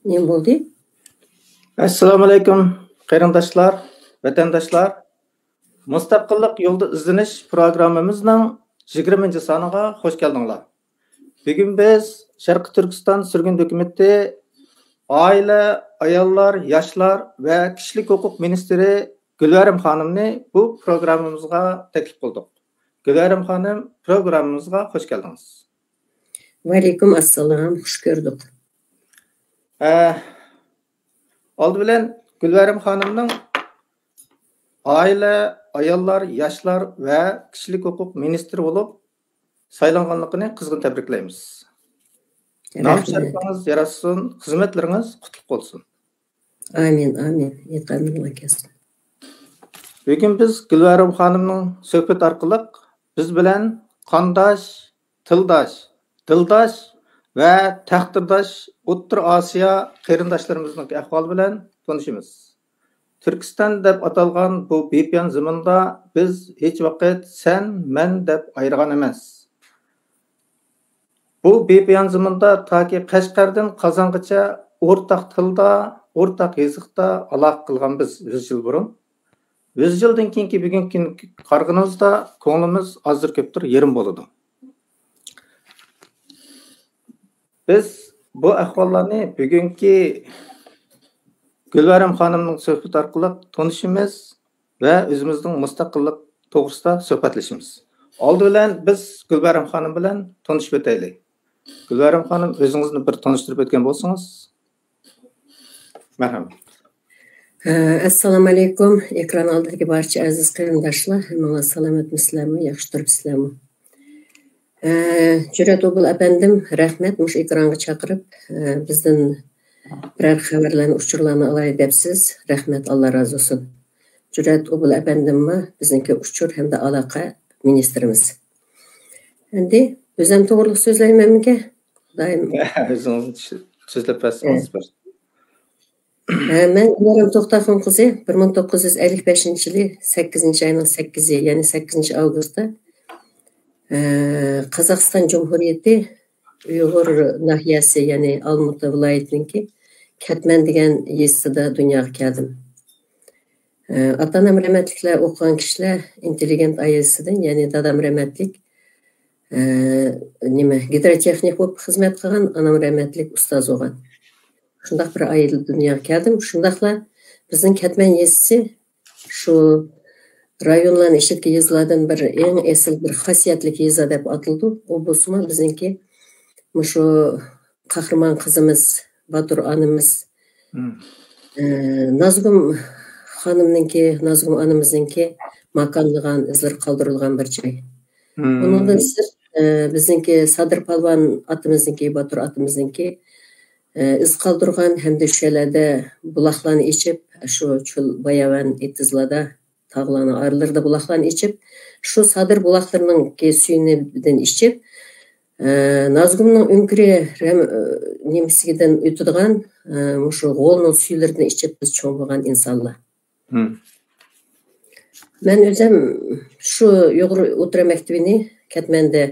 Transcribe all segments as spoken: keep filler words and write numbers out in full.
نېمە بولدى؟ ئەسسالامۇئەلەيكۇم، قېرىنداشلار، ۋەتەنداشلار. مۇستەقىللىق يولىدا ئىزدىنىش پروگراممىمىزنىڭ يىگىرمىنچى سانىغا خوش كەلدىڭلار. بۈگۈن بىز شەرقىي تۈركىستان سۈرگۈن ھۆكۈمىتى ئائىلە، ئاياللار، ياشلار ۋە كىشىلىك ھوقۇق مىنىستىرى گۈلۋەرىم خانىمنى بۇ پروگراممىمىزغا تەكلىپ قىلدۇق. گۈلۋەرىم خانىم، پروگراممىمىزغا خوش كەلدىڭىز. ۋەئەلەيكۇم ئەسسالام، خۇش كۆردۇق. ئە، ئالدى بىلەن گۈلۋەرىم خانىمنىڭ ئائىلە، ئاياللار، ياشلار ۋە كىشىلىك ھوقۇق مىنىستىرى بولۇپ سايلانغانلىقىنى قىزغىن تەبرىكلەيمىز. نام رەھمەت. شەرىپىڭىز ياراشسۇن، خىزمەتلىرىڭىز قۇتلۇق بولسۇن. ئامىن، ئامىن. ئېيتقانلىرىڭلار كەلسۇن. بۈگۈن بىز گۈلۋەرىم خانىمنىڭ سۆھبىتى ئارقىلىق بىز بىلەن قانداش، تىلداش، دىلداش ۋە تەقدىرداش ئوتتۇرا ئاسىيا قېرىنداشلىرىمىزنىڭ ئەھۋالى بىلەن تونۇشىمىز. تۈركىستان دەپ ئاتالغان بۇ بىپايان زېمىندا بىز ھېچ ۋاقىت سەن، مەن دەپ ئايرىغان ئەمەس. بۇ بىپايان زېمىندا تاكى قەشقەردىن قازانغىچە ئورتاق تىلدا، ئورتاق يېزىقتا ئالاقە قىلغان بىز يۈز يىل بۇرۇن. يۈز يىلدىن كېيىنكى بۈگۈنكى كۈنگە قارىغىنىمىزدا كۆڭلىمىز ئازدۇر كۆپتۇر يېرىم بولىدۇ. بىز بۇ ئەھۋاللارنى بۈگۈنكى گۈلۋەرىم خانىمنىڭ سۆھبىتى ئارقىلىق تونۇشىمىز ۋە ئۆزىمىزنىڭ مۇستەقىللىق توغرىسىدا سۆھبەتلىشىمىز. ئالدى بىلەن بىز گۈلۋەرىم خانىم بىلەن تونۇشۇپ ئۆتەيلى. گۈلۋەرىم خانىم، ئۆزىڭىزنى بىر تونۇشتۇرۇپ ئۆتكەن بولسىڭىز. مەرھەمەت. ئە، ئەسسالامۇئەلەيكۇم. ئېكران ئالدىدىكى بارچە ئەزىز قېرىنداشلار، ھەممىڭلار سالامەتمىسىلەرمۇ، ياخشى تۇرۇپسىلەرمۇ؟ ئە، جۈرئەت ئوبۇل ئەپەندىم، رەھمەت مۇشۇ ئېكرانغا چاقىرىپ، ئە، بىزدىن بىرەر خەۋەرلەرنى، ئۇچۇرلارنى ئالاي دەپسىز. رەھمەت، ئاللا رازى بولسۇن. جۈرئەت ئوبۇل ئەپەندىممۇ بىزنىڭكى ئۇچۇر ھەمدە ئالاقە مىنىستىرىمىز. ئەمدى ئۆزۈم توغرىلىق سۆزلەيمەنمىكىن؟ خۇدايىم. ئۆزىڭىز سۆزلەپ بەرسىڭىز ئە. بىر. ھە، مەن ئىلھام توختاخۇن قىزى، بىر مىڭ توققۇز يۈز ئەللىك بەشىنچى يىلى سەككىزىنچى ئاينىڭ سەككىزى، يەنى سەككىزىنچى ئاۋغۇستتا، ئە، قازاقىستان جۇمھۇرىيىتى ئۇيغۇر ناھىيەسى، يەنى ئالمۇتا ۋىلايىتىنىڭكى كەتمەن دېگەن يېزىسىدا دۇنياغا كەلدىم. ئە، ئاتا-ئانام رەھمەتلىكلەر ئوقۇغان كىشىلەر ئىنتېللىگېنت ئائىلىسىدىن، يەنى دادام رەھمەتلىك، ئە، نېمە، گىدروتېخنىك بولۇپ خىزمەت قىلغان، ئانام رەھمەتلىك ئۇستاز بولغان. شۇنداق بىر ئائىلىدە دۇنياغا كەلدىم. شۇنداقلا بىزنىڭ كەتمەن يېزىسى شۇ رايونلارنىڭ ئىچىدىكى يېزىلاردىن بىر، ئەڭ ئېسىل بىر خاسىيەتلىك يېزا دەپ ئاتىلىدۇ. ئۇ بولسىمۇ بىزنىڭكى مۇشۇ قەھرىمان قىزىمىز، باتۇر ئانىمىز، مم. ئە، نازگۈل خانىمنىڭكى، نازگۈل ئانىمىزنىڭكى ماكانلىغان، ئىزلىرى قالدۇرۇلغان بىر جاي. مم. ئۇنىڭدىن سىرت، ئە، بىزنىڭكى سادىر پالۋان ئاتىمىزنىڭكى، باتۇر ئاتىمىزنىڭكى، ئە، ئىز قالدۇرغان ھەمدە شۇ يەرلەردە بۇلاقلارنى ئېچىپ، شۇ چۆل باياۋان ئېتىزلاردا تاغلارنىڭ ئارىلىرىدا بۇلاقلارنى ئېچىپ، شۇ سادىر بۇلاقلىرىنىڭكى سۈيىدىن ئىچىپ، ئە، نازگۈلنىڭ ئۆڭكۈرى رەم-، ئە، نېمىسىدىن ئۆتىدىغان، ئە، مۇشۇ غولنىڭ سۈيلىرىدىن ئىچىپ بىز چوڭ بولغان ئىنسانلار. مم. مەن ئۆزۈم شۇ ئۇيغۇر ئوتتۇرا مەكتىۋىنى كەتمەندە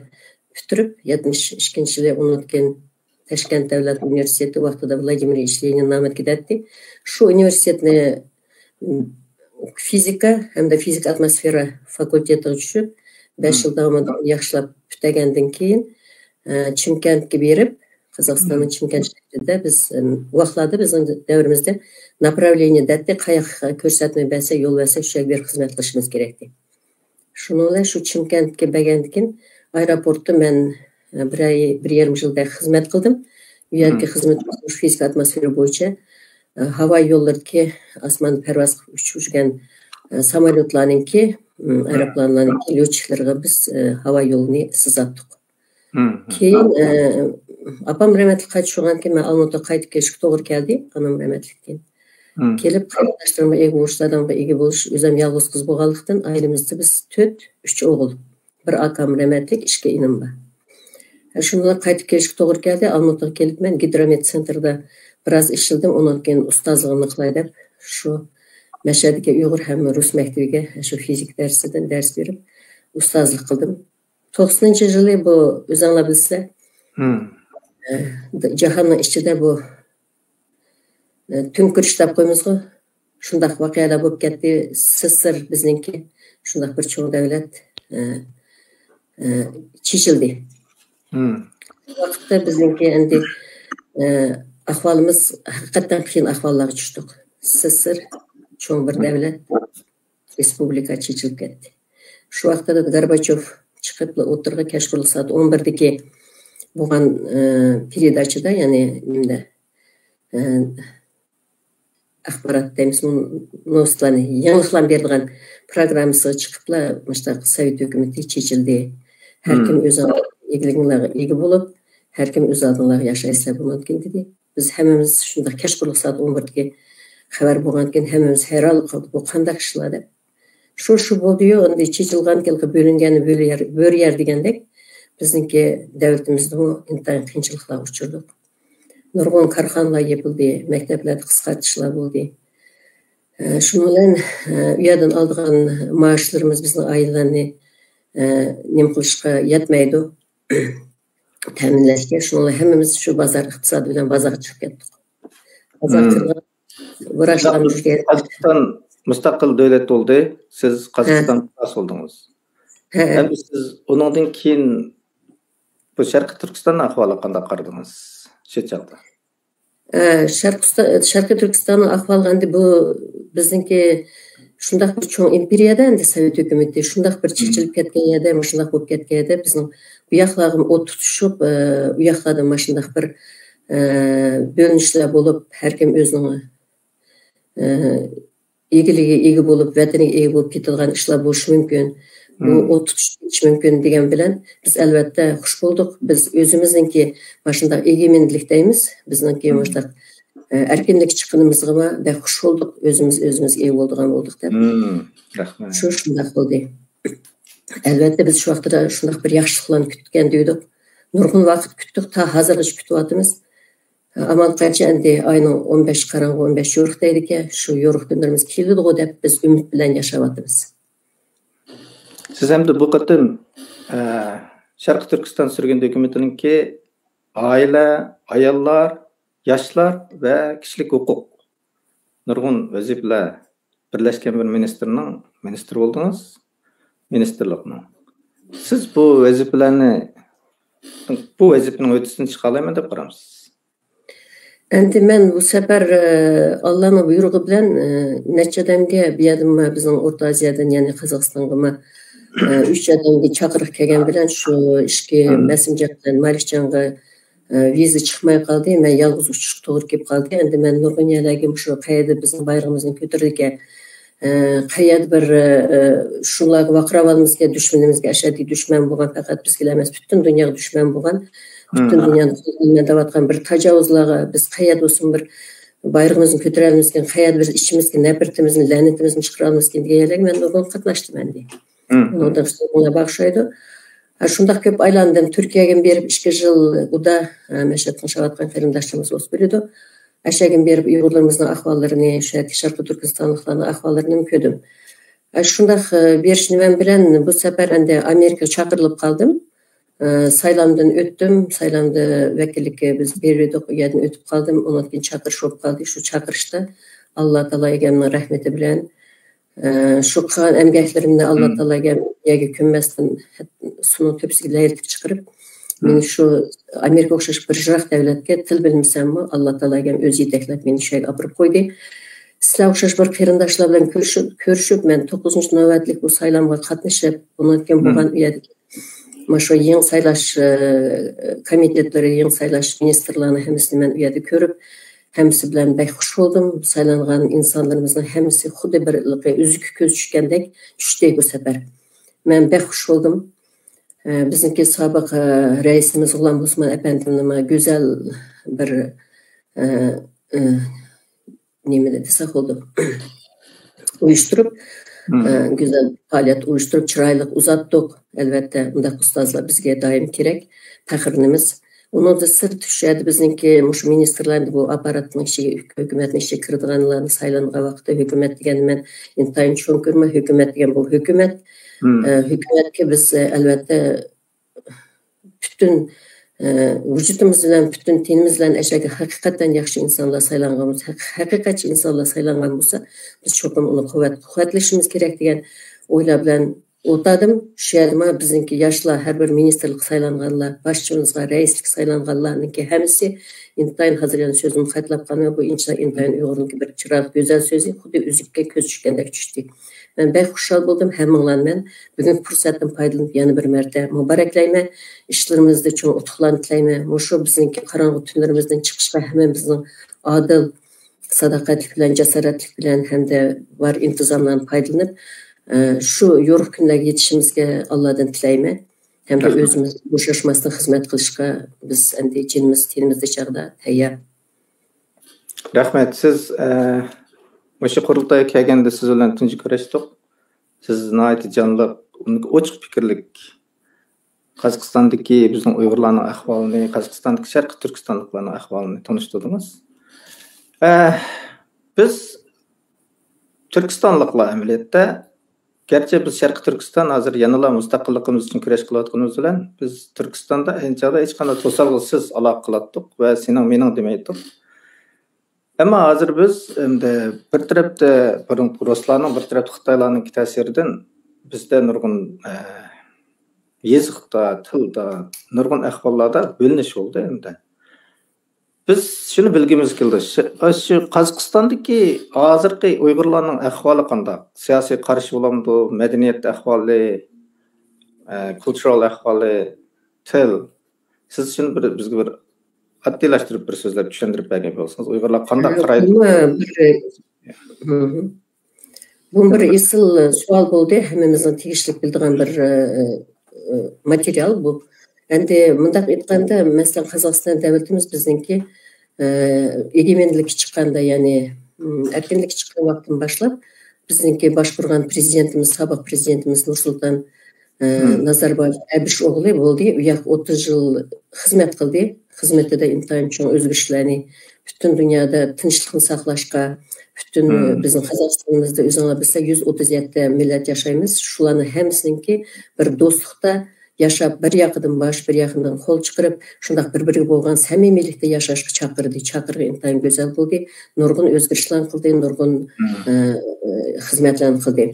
پۈتتۈرۈپ، يەتمىش ئىككىنچى يىلى ئۇنىڭدىن كېيىن تاشكەنت دۆلەت ئۇنىۋېرسىتېتى، ۋاقتىدا ۋلادىمىر ئىلىچ لېنىن نامىدا كېتەتتى. شۇ ئۇنىۋېرسىتېتنى، م، فىزىكا ھەمدە فىزىكا ئاتموسفېرا فاكۇلتېتىغا چۈشۈپ، بەش مم. يىل داۋامىدا ياخشىلاپ پۈتتۈرگەندىن كېيىن، ئە، چىمكەنتكە بېرىپ، قازاقىستاننىڭ مم. چىمكەنت شەھىرىدە بىز، ئەم، ۋاقىتلاردا بىزنىڭ دەۋرىمىزدە ناپراۋلېنىيە دەتتى، قاياققا كۆرسەتمە بەرسە، يول بەرسە، شۇ يەرگە بېرىپ خىزمەت قىلىشىمىز كېرەكتى. شۇنىڭ بىلەن شۇ چىمكەنتكە بەرگەندىن كېيىن ئايروپورتتا مەن، ئە، بىر ئاي، بىر يېرىم يىلدەك خىزمەت قىلدىم. ئۇ يەردىكى مم. خىزمىتىم فىزىكا ئاتموسفېرا بويىچە، ئە، ھاۋا يوللىرىدىكى ئاسماندا پەرۋاز قىلىپ ئۇچۇپ يۈرگەن، ئە، ساموليوتلارنىڭكى، مم، مم. ئايروپىلانلارنىڭكى ليوتچىكلىرىغا بىز، ئە، ھاۋا يولىنى سىزاتتۇق. مم. كېيىن، ئە، ئاپام رەھمەتلىك قايتىش بولغاندىن كېيىن مەن ئالمۇتىغا قايتىپ كېلىشكە توغرا كەلدى، ئانام رەھمەتلىكتىن. مم. كېلىپ، قېرىنداشلىرىمغا ئىگە بولۇش، دادامغا ئىگە بولۇش، ئۆزۈم يالغۇز قىز بولغانلىقتىن، ئائىلىمىزدە بىز تۆت، ئۈچ ئوغۇل. بىر ئاكام رەھمەتلىك، ئىككى ئىنىم بار. شۇنداق قايتىپ كېلىشكە توغرا كەلدى. ئالمۇتىغا كېلىپ، مەن گىدرومېت سېنتىردا بىراز ئىشلىدىم. ئۇنىڭدىن كېيىن ئۇستازلىقىنى قىلاي دەپ، شۇ مەشەدىكى ئۇيغۇر ھەم رۇس مەكتىۋىگە شۇ فىزىكا دەرسىدىن دەرس بېرىپ، ئۇستازلىق قىلدىم. توقسىنىنچى يىلى بۇ، ئۆزۈڭلار بىلىسىلەر، مم. ئە، جاھاننىڭ ئىچىدە بۇ تۈڭكۈرۈش دەپ قويىمىزغۇ، شۇنداق ۋەقەلەر بولۇپ كەتتى. سىسىر بىزنىڭكى شۇنداق بىر چوڭ دۆلەت، ئە، ئە، چېچىلدى. مم. شۇ ۋاقىتتا بىزنىڭكى ئەمدى، ئە، ئەھۋالىمىز ھەقىقەتەن قىيىن ئەھۋاللارغا چۈشتۇق. سىسىر چوڭ بىر دۆلەت، رېسپۇبلىكا چېچىلىپ كەتتى. شۇ ۋاقىتتا گورباچوف چىقىپ ئوتتۇرىغا كەچقۇرۇن سائەت ئون بىردىكى بولغان، ئە، پېرېداچىدا، يەنى نېمىدە، ئە، ئاخبارات دەيمىزمۇ، نوۋۇسلارنى، يېڭىلىقلارنى بېرىدىغان پروگراممىسىغا چىقىپلا، مۇشۇنداق سوۋېت ھۆكۈمىتى چېچىلدى. ھەر كىم ئۆزىنىڭ ئىگىلىكىڭلارغا ئىگە بولۇپ، ھەر كىم ئۆز ئالدىڭلارغا ياشايسىلەر بۇ مۇمكىن دېدى. بىز ھەممىمىز شۇنداق كەچقۇرۇن سائەت ئون بىردىكى خەۋەر بولغاندىكىن ھەممىمىز ھەيرانلىق قىلدۇق، بۇ قانداق ئىشلار دەپ. شۇ، شۇ بولدىيۇ، ئەمدى چېچىلغان كېلىقى بۆلۈنگەن بۆرە يەر، بۆرە يەر دېگەندەك، بىزنىڭكى دەۋلىتىمىزدىمۇ ئىنتايىن قىيىنچىلىقلارغا ئۇچرىدۇق. نۇرغۇن كارخانىلار يېپىلدى، مەكتەپلەردە قىسقارتىشلار بولدى. ئە، شۇنىڭ بىلەن، ئە، ئۇ يەردىن ئالىدىغان مائاشلىرىمىز بىزنىڭ ئائىلىلەرنى، ئە، نېمە قىلىشقا يەتمەيدۇ، تەمىنلەشكە. شۇنىڭ بىلەن ھەممىمىز شۇ بازار ئىقتىسادى بىلەن بازارغا چىقىپ كەتتۇق. بازار مم. قىلغان، ۋراچلارنى بىزگە قازاقىستان مۇستەقىل دۆلەت بولدى. سىز قازاقىستان پۇقراسى بولدىڭىز. ھە. ئەمدى سىز ئۇنىڭدىن كېيىن بۇ شەرقىي تۈركىستان ئەھۋالىغا قانداق قارىدىڭىز شۇ چاغدا؟ ئە، شەرقىي ئۇستا-، شەرقىي تۈركىستاننىڭ ئەھۋالىغا ئەمدى بۇ بىزنىڭكى شۇنداق بىر چوڭ ئىمپېرىيەدە، ئەمدى سوۋېت ھۆكۈمىتى شۇنداق بىر چېچىلىپ كەتكەن يەردە، مۇشۇنداق بولۇپ كەتكەن يەردە بىزنىڭ بۇ ياقلارغىمۇ ئوت تۇتۇشۇپ، ئە، ئۇ ياقلاردا مۇشۇنداق بىر، ئە، بۆلۈنۈشلەر بولۇپ، ھەر كىم ئۆزىنىڭ، ئە، ئىگىلىكىگە ئىگە بولۇپ، ۋەتىنىگە ئىگە بولۇپ كېتىدىغان ئىشلار بولۇشى مۇمكىن. بۇ ئوت تۇتۇشۇپ كېتىشى مۇمكىن دېگەن بىلەن بىز ئەلۋەتتە خۇش بولدۇق. بىز ئۆزىمىزنىڭكى ماشۇنداق ئېگېمېنلىك دەيمىز. بىزنىڭكى ماشۇنداق، ئە، ئەركىنلىككە چىققىنىمىزغىمۇ بەك خۇش بولدۇق. ئۆزىمىز ئۆزىمىزگە ئىگە بولىدىغان بولدۇق دەپ. مم، رەھمەت. شۇ شۇنداق بولدى. ئەلۋەتتە بىز شۇ ۋاقىتتا شۇنداق بىر ياخشىلىقلارنى كۈتكەن ئىدۇق. نۇرغۇن ۋاقىت كۈتتۇق، تا ھازىرغىچە كۈتۈۋاتىمىز. ئامال قانچە ئەمدى ئاينىڭ ئون بەش قاراڭغۇ، ئون بەش يورۇق دەيدىكەن، شۇ يورۇق كۈنلىرىمىز كېلىدىغۇ دەپ بىز ئۈمىد بىلەن ياشاۋاتىمىز. سىز ئەمدى بۇ قېتىم، ئە، شەرقىي تۈركىستان سۈرگۈندە ھۆكۈمىتىنىڭكى ئائىلە، ئاياللار، ياشلار ۋە كىشىلىك ھوقۇق، نۇرغۇن ۋەزىپىلەر، بىرلەشكەن بىر مىنىستىرنىڭ مىنىستىرى بولدىڭىز، مىنىستىرلىقنىڭ. سىز بۇ ۋەزىپىلەرنى، بۇ ۋەزىپىنىڭ ھۆددىسىدىن چىقالايمەن دەپ قارامسىز؟ ئەمدى مەن بۇ سەپەر، ئە، ئاللانىڭ بۇيرۇقى بىلەن، ئە، نەچچە ئادەمگە، بۇ يەردىن، بىزنىڭ ئورتا ئازىيادىن، يەنى قازاقىستانغىمۇ، ئە، ئۈچ ئادەمگە چاقىرىق كەلگەن بىلەن شۇ ئىككى مەسسېنجېر بىلەن مالىكجانغا، ئە، ۋىزا چىقماي قالدى. مەن يالغۇز ئۇچۇشقا توغرا كېلىپ قالدى. ئەمدى مەن نۇرغۇن يەرلەرگە مۇشۇ قەيەردە بىزنىڭ بايرىقىمىزنى كۆتۈرىدىكەن، ئە، قەيەردە بىر، ئە، شۇلارغا ۋارقىراۋالىمىزكەن، دۈشمىنىمىزگە ئەشەددىي دۈشمەن بولغان، پەقەت بىزگىلا ئەمەس، پۈتۈن دۇنياغا دۈشمەن بولغان، پۈتۈن دۇنيانى قوللىنىمەن دەۋاتقان بىر تاجاۋۇزلارغا بىز قەيەردە بولسۇن بىر بايرىقىمىزنى كۆتۈرەلمىسكىن، قەيەردە بىر ئىچىمىزدىكى نەپرىتىمىزنى، لەنىتىمىزنى چىقىرالمىسكىن دېگەن يەرلەرگە مەن نۇرغۇن قاتناشتىم ئەمدى. ئۇنىڭدىن سوڭلار بار ئوخشايدۇ. ھە، شۇنداق كۆپ ئايلاندىم. تۈركىيەگە بېرىپ ئىككى يىل ئۇدا، ھە، مەشەدە تىڭشاۋاتقان قېرىنداشلىرىمىز بولسا بىلىدۇ. ئەشەگە بېرىپ ئۇيغۇرلىرىمىزنىڭ ئەھۋاللىرىنى، شۇ يەردىكى شەرقىي تۈركىستانلىقلارنىڭ ئەھۋاللىرىنى كۆردۈم. ھە، شۇنداق، ئە، بېرىش نېمەم بىلەن بۇ سەپەر ئەمدى ئامېرىكىغا چاقىرىلىپ قالدىم. ئە، سايلامدىن ئۆتتۈم. سايلامدا ۋەكىللىككە بىز بېرىدۇق. ئۇ يەردىن ئۆتۈپ قالدىم. ئۇنىڭدىن كېيىن چاقىرىش بولۇپ قالدى. شۇ چاقىرىشتا ئاللا تائالا ئىگەمنىڭ رەھمىتى بىلەن، ئە، شۇ قىلغان ئەمگەكلىرىمنى ئاللا تائالا ئىگەم يەرگە كۆممەستىن، سۇنىڭ تۆپىسىگە لەيلىتىپ چىقىرىپ، مېنى شۇ ئامېرىكا ئوخشاش بىر يىراق دۆلەتكە تىل بىلمىسەممۇ، ئاللا تائالا ئىگەم ئۆزى يېتەكلەپ مېنى شۇ يەرگە ئاپىرىپ قويدى. سىلەر ئوخشاش بىر قېرىنداشلار بىلەن كۆرۈشۈپ، كۆرۈشۈپ، مەن توققۇزىنچى نۆۋەتلىك بۇ سايلامغا قاتنىشىپ، ئۇنىڭدىن كېيىن بولغان ئۇ يەردىكى مانا شۇ يېڭى سايلاش، ئە، كومىتېتلىرى، يېڭى سايلاش مىنىستىرلارنىڭ ھەممىسىنى مەن ئۇ يەردە كۆرۈپ، ھەممىسى بىلەن بەك خۇش بولدۇم. سايلانغان ئىنسانلىرىمىزنىڭ ھەممىسى خۇددى بىر ھېلىقى ئۈزۈككە كۆز چۈشكەندەك چۈشتى بۇ سەپەر. مەن بەك خۇش بولدۇم. ئە، بىزنىڭكى سابىق، ئە، رەئىسىمىز غۇلام ئوسمان ئەپەندىمنىمۇ گۈزەل بىر، ئە، ئە، نېمە دېسەك بولىدۇ؟ ئۇيۇشتۇرۇپ، ئە، گۈزەل پائالىيەت ئۇيۇشتۇرۇپ، چىرايلىق ئۇزاتتۇق. ئەلۋەتتە، بۇنداق ئۇستازلار بىزگە دائىم كېرەك، پەخىرلىنىمىز. ئۇنىڭدىن سىرت، شۇ يەردە بىزنىڭكى مۇشۇ مىنىستىرلارنى بۇ ئاپپاراتنىڭ ئىچىگە، ھۆكۈمەتنىڭ ئىچىگە كىرىدىغانلارنى سايلانغان ۋاقىتتا، ھۆكۈمەت دېگەننى مەن ئىنتايىن چوڭ كۆرىمەن. ھۆكۈمەت دېگەن بۇ ھۆكۈمەت. ئە، ھۆكۈمەتكە بىز، ئە، ئەلۋەتتە، پۈتۈن ئە، ۋۇجۇدىمىز بىلەن، پۈتۈن تېنىمىز بىلەن ئەشەگە ھەقىقەتەن ياخشى ئىنسانلار سايلانغان بولسا، ھەق-، ھەقىقەتچى ئىنسانلار سايلانغان بولسا، بىز چوقۇم ئۇنى قۇۋۋەت-، قۇۋۋەتلىشىمىز كېرەك دېگەن ئويلار بىلەن ئولتۇردۇم. شۇ يەردىمۇ بىزنىڭكى ياشلار، ھەر بىر مىنىستىرلىققا سايلانغانلار، باشچىمىزغا رەئىسلىككە سايلانغانلارنىڭكى ھەممىسى ئىنتايىن، ھازىر يەنە سۆزۈمنى قايتىلاپ قالىمەن، بۇ ئىنچىلەر ئىنتايىن ئۇيغۇرنىڭكى بىر چىرايلىق، گۈزەل سۆزى، خۇددى ئۈزۈككە كۆز چۈشكەندەك چۈشتى. مەن بەك خۇشال بولدۇم، ھەممىڭلارنى مەن بۈگۈنكى پۇرسەتتىن پايدىلىنىپ يەنە بىر مەرتە مۇبارەكلەيمەن. ئىشلىرىمىزدا چوڭ ئۇتۇقلارنى تىلەيمەن. مۇشۇ بىزنىڭكى قاراڭغۇ تۈنلىرىمىزدىن چىقىشقا ھەممىمىزنىڭ ئادىل، ساداقەتلىك بىلەن، جاسارەتلىك بىلەن ھەمدە بار ئىنتىزاملاردىن پايدىلىنىپ، ئە، شۇ يورۇق كۈنلەرگە يېتىشىمىزگە ئاللادىن تىلەيمەن. ھەمدە رەھمەت. ئۆزىمىز بوشاشماستىن خىزمەت قىلىشقا بىز ئەمدى جېنىمىز، تېنىمىز چاغدا تەييار. رەھمەت. سىز، ئە، مۇشۇ قۇرۇلتايغا كەلگەندە سىز بىلەن تۇنجى كۆرۈشتۇق. سىز ناھايىتى جانلىق، ئوچۇق پىكىرلىك، قازاقىستاندىكى بىزنىڭ ئۇيغۇرلارنىڭ ئەھۋالىنى، قازاقىستاندىكى شەرقىي تۈركىستانلىقلارنىڭ ئەھۋالىنى تونۇشتۇردىڭىز. ئە، بىز تۈركىستانلىقلار ئەمەلىيەتتە، گەرچە بىز شەرقىي تۈركىستان ھازىر يەنىلا مۇستەقىللىقىمىز ئۈچۈن كۈرەش قىلىۋاتقىنىمىز بىلەن، بىز تۈركىستاندا ئەينى چاغدا ھېچقانداق توسالغۇسىز ئالاقە قىلاتتۇق ۋە سېنىڭ مېنىڭ دېمەيتتۇق. ئەمما ھازىر بىز ئەمدى بىر تەرەپتە بۇرۇنقى رۇسلارنىڭ، بىر تەرەپتە خىتايلارنىڭكى تەسىرىدىن بىزدە نۇرغۇن، ئە، يېزىقتا، تىلدا، نۇرغۇن ئەھۋاللاردا بۆلۈنۈش بولدى ئەمدى. بىز شۇنى بىلگۈمىز كېلىدۇ. شۇ، شۇ قازاقىستاندىكى ھازىرقى ئۇيغۇرلارنىڭ ئەھۋالى قانداق؟ سىياسىي قارىشى بولامدۇ؟ مەدەنىيەت ئەھۋالى، ئە، كۇلتۇرال ئەھۋالى، تىل. سىز شۇنى بىر، بىزگە بىر ئاددىيلاشتۇرۇپ بىر سۆزلەپ چۈشەندۈرۈپ بەرگەن بولسىڭىز، ئۇيغۇرلار قانداق قارايدۇ؟ بۇمۇ بىر، مم. بۇ بىر ئېسىل سوئال بولدى. ھەممىمىزنىڭ تېگىشلىك بىلىدىغان بىر، ئە، ئە، ماتېرىيال بۇ. ئەمدى مۇنداق ئېيتقاندا، مەسىلەن، قازاقىستان دۆلىتىمىز بىزنىڭكى، ئە، ئېگېمەنلىككە چىققاندا، يەنى، مم، ئەركىنلىككە چىققان ۋاقىتتىن باشلاپ، بىزنىڭكى باشقۇرغان پرېزىدېنتىمىز، سابىق پرېزىدېنتىمىز نۇرسۇلتان، ئە، مم. نازاربايېۋ ئەبىش ئوغلى بولدى. ئۇ ياق ئوتتۇز يىل خىزمەت قىلدى. خىزمىتىدە ئىنتايىن چوڭ ئۆزگىرىشلەرنى، پۈتۈن دۇنيادا تىنچلىقنى ساقلاشقا، پۈتۈن مم. بىزنىڭ قازاقىستانىمىزدا ئۆزۈڭلار بىلسە يۈز ئوتتۇز يەتتە مىللەت ياشايمىز. شۇلارنىڭ ھەممىسىنىڭكى بىر دوستلۇقتا ياشاپ، بىر ياقىدىن باش، بىر ياقىدىن قول چىقىرىپ، شۇنداق بىر-بىرىگە بولغان سەمىمىيلىكتە ياشاشقا چاقىردى. چاقىرىقى ئىنتايىن گۈزەل بولدى. نۇرغۇن ئۆزگىرىشلەرنى قىلدى، نۇرغۇن، مم. ئە، ئە، خىزمەتلەرنى قىلدى.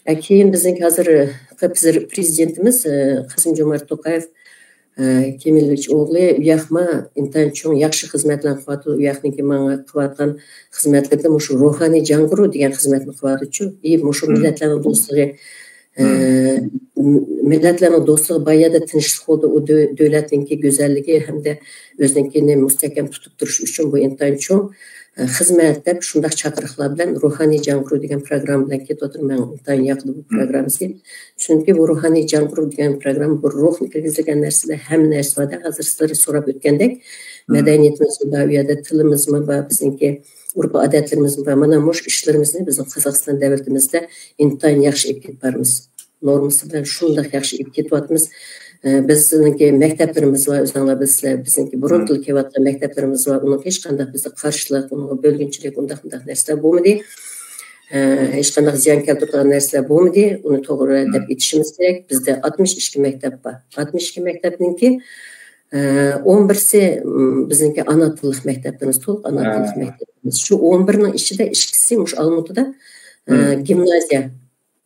ئە، كېيىن بىزنىڭكى ھازىرقى پرېزىدېنتىمىز، ئە، قاسىم جومارت توقايېف، ئە، كېمىلوۋىچ ئوغلى، ئۇ ياقمۇ ئىنتايىن چوڭ ياخشى خىزمەتلەرنى قىلىۋاتىدۇ. ئۇ ياقنىڭكى ماڭا قىلىۋاتقان خىزمەتلىرىدە مۇشۇ روھانىي جاڭغۇرۇ دېگەن خىزمەتنى قىلىۋاتىدۇچۇ. ئى، مۇشۇ مم. مىللەتلەرنىڭ دوستلۇقى، ئە، مم. م-، مىللەتلەرنىڭ دوستلۇقى بار يەردە تىنچلىق بولىدۇ. ئۇ دۆ-، دۆلەتنىڭكى گۈزەللىكى ھەمدە ئۆزىنىڭكىنى مۇستەھكەم تۇتۇپ تۇرۇش ئۈچۈن بۇ ئىنتايىن چوڭ، ئە، خىزمەت دەپ شۇنداق چاقىرىقلار بىلەن روھانىي جاڭغۇرۇ دېگەن پروگرامما بىلەن كېتىۋاتىدۇ. ماڭا ئىنتايىن ياقىدۇ بۇ مم. پروگراممىسى. چۈنكى بۇ روھانىي جاڭغۇرۇ دېگەن پروگرامما بۇ روھنى كىرگۈزىدىغان نەرسىدە ھەممە نەرسە بار-دە. ھازىر سىلەر سوراپ ئۆتكەندەك، مم. مەدەنىيىتىمىزمۇ بار، ئۇ يەردە تىلىمىزمۇ بار، بىزنىڭكى ئۇرپ-ئادەتلىرىمىزمۇ بار. مانا مۇشۇ ئىشلىرىمىزنى بىزنىڭ قازاقىستان دۆلىتىمىزدە ئىنتايىن ياخشى ئېلىپ كېتىپ بارىمىز. نورمىسى بىلەن شۇنداق ياخشى ئېلىپ كېتىۋاتىمىز. ئە، بىزنىڭكى مەكتەپلىرىمىز بار، ئۆزۈڭلار بىلىسىلەر، بىزنىڭكى بۇرۇن مم. تىل كېلىۋاتقان مەكتەپلىرىمىز بار. ئۇنىڭغا ھېچقانداق بىزدە قارشىلىق، ئۇنىڭغا بۆلگۈنچىلىك، ئۇنداق، مۇنداق نەرسىلەر بولمىدى. ئە، ھېچقانداق زىيان كەلتۈرىدىغان نەرسىلەر بولمىدى. ئۇنى توغرا مم. دەپ ئېيتىشىمىز كېرەك. بىزدە ئاتمىش ئىككى مەكتەپ بار. ئاتمىش ئىككى مەكتەپنىڭكى، ئە، ئون بىرسى، مم، بىزنىڭكى ئانا تىللىق مەكتەپلىرىمىز، تولۇق ئانا ھە. تىللىق مەكتەپلىرىمىز. شۇ ئون بىرنىڭ ئىچىدە ئىككىسى مۇشۇ ئالمۇتىدا، ئە، مم. گىمنازىيە.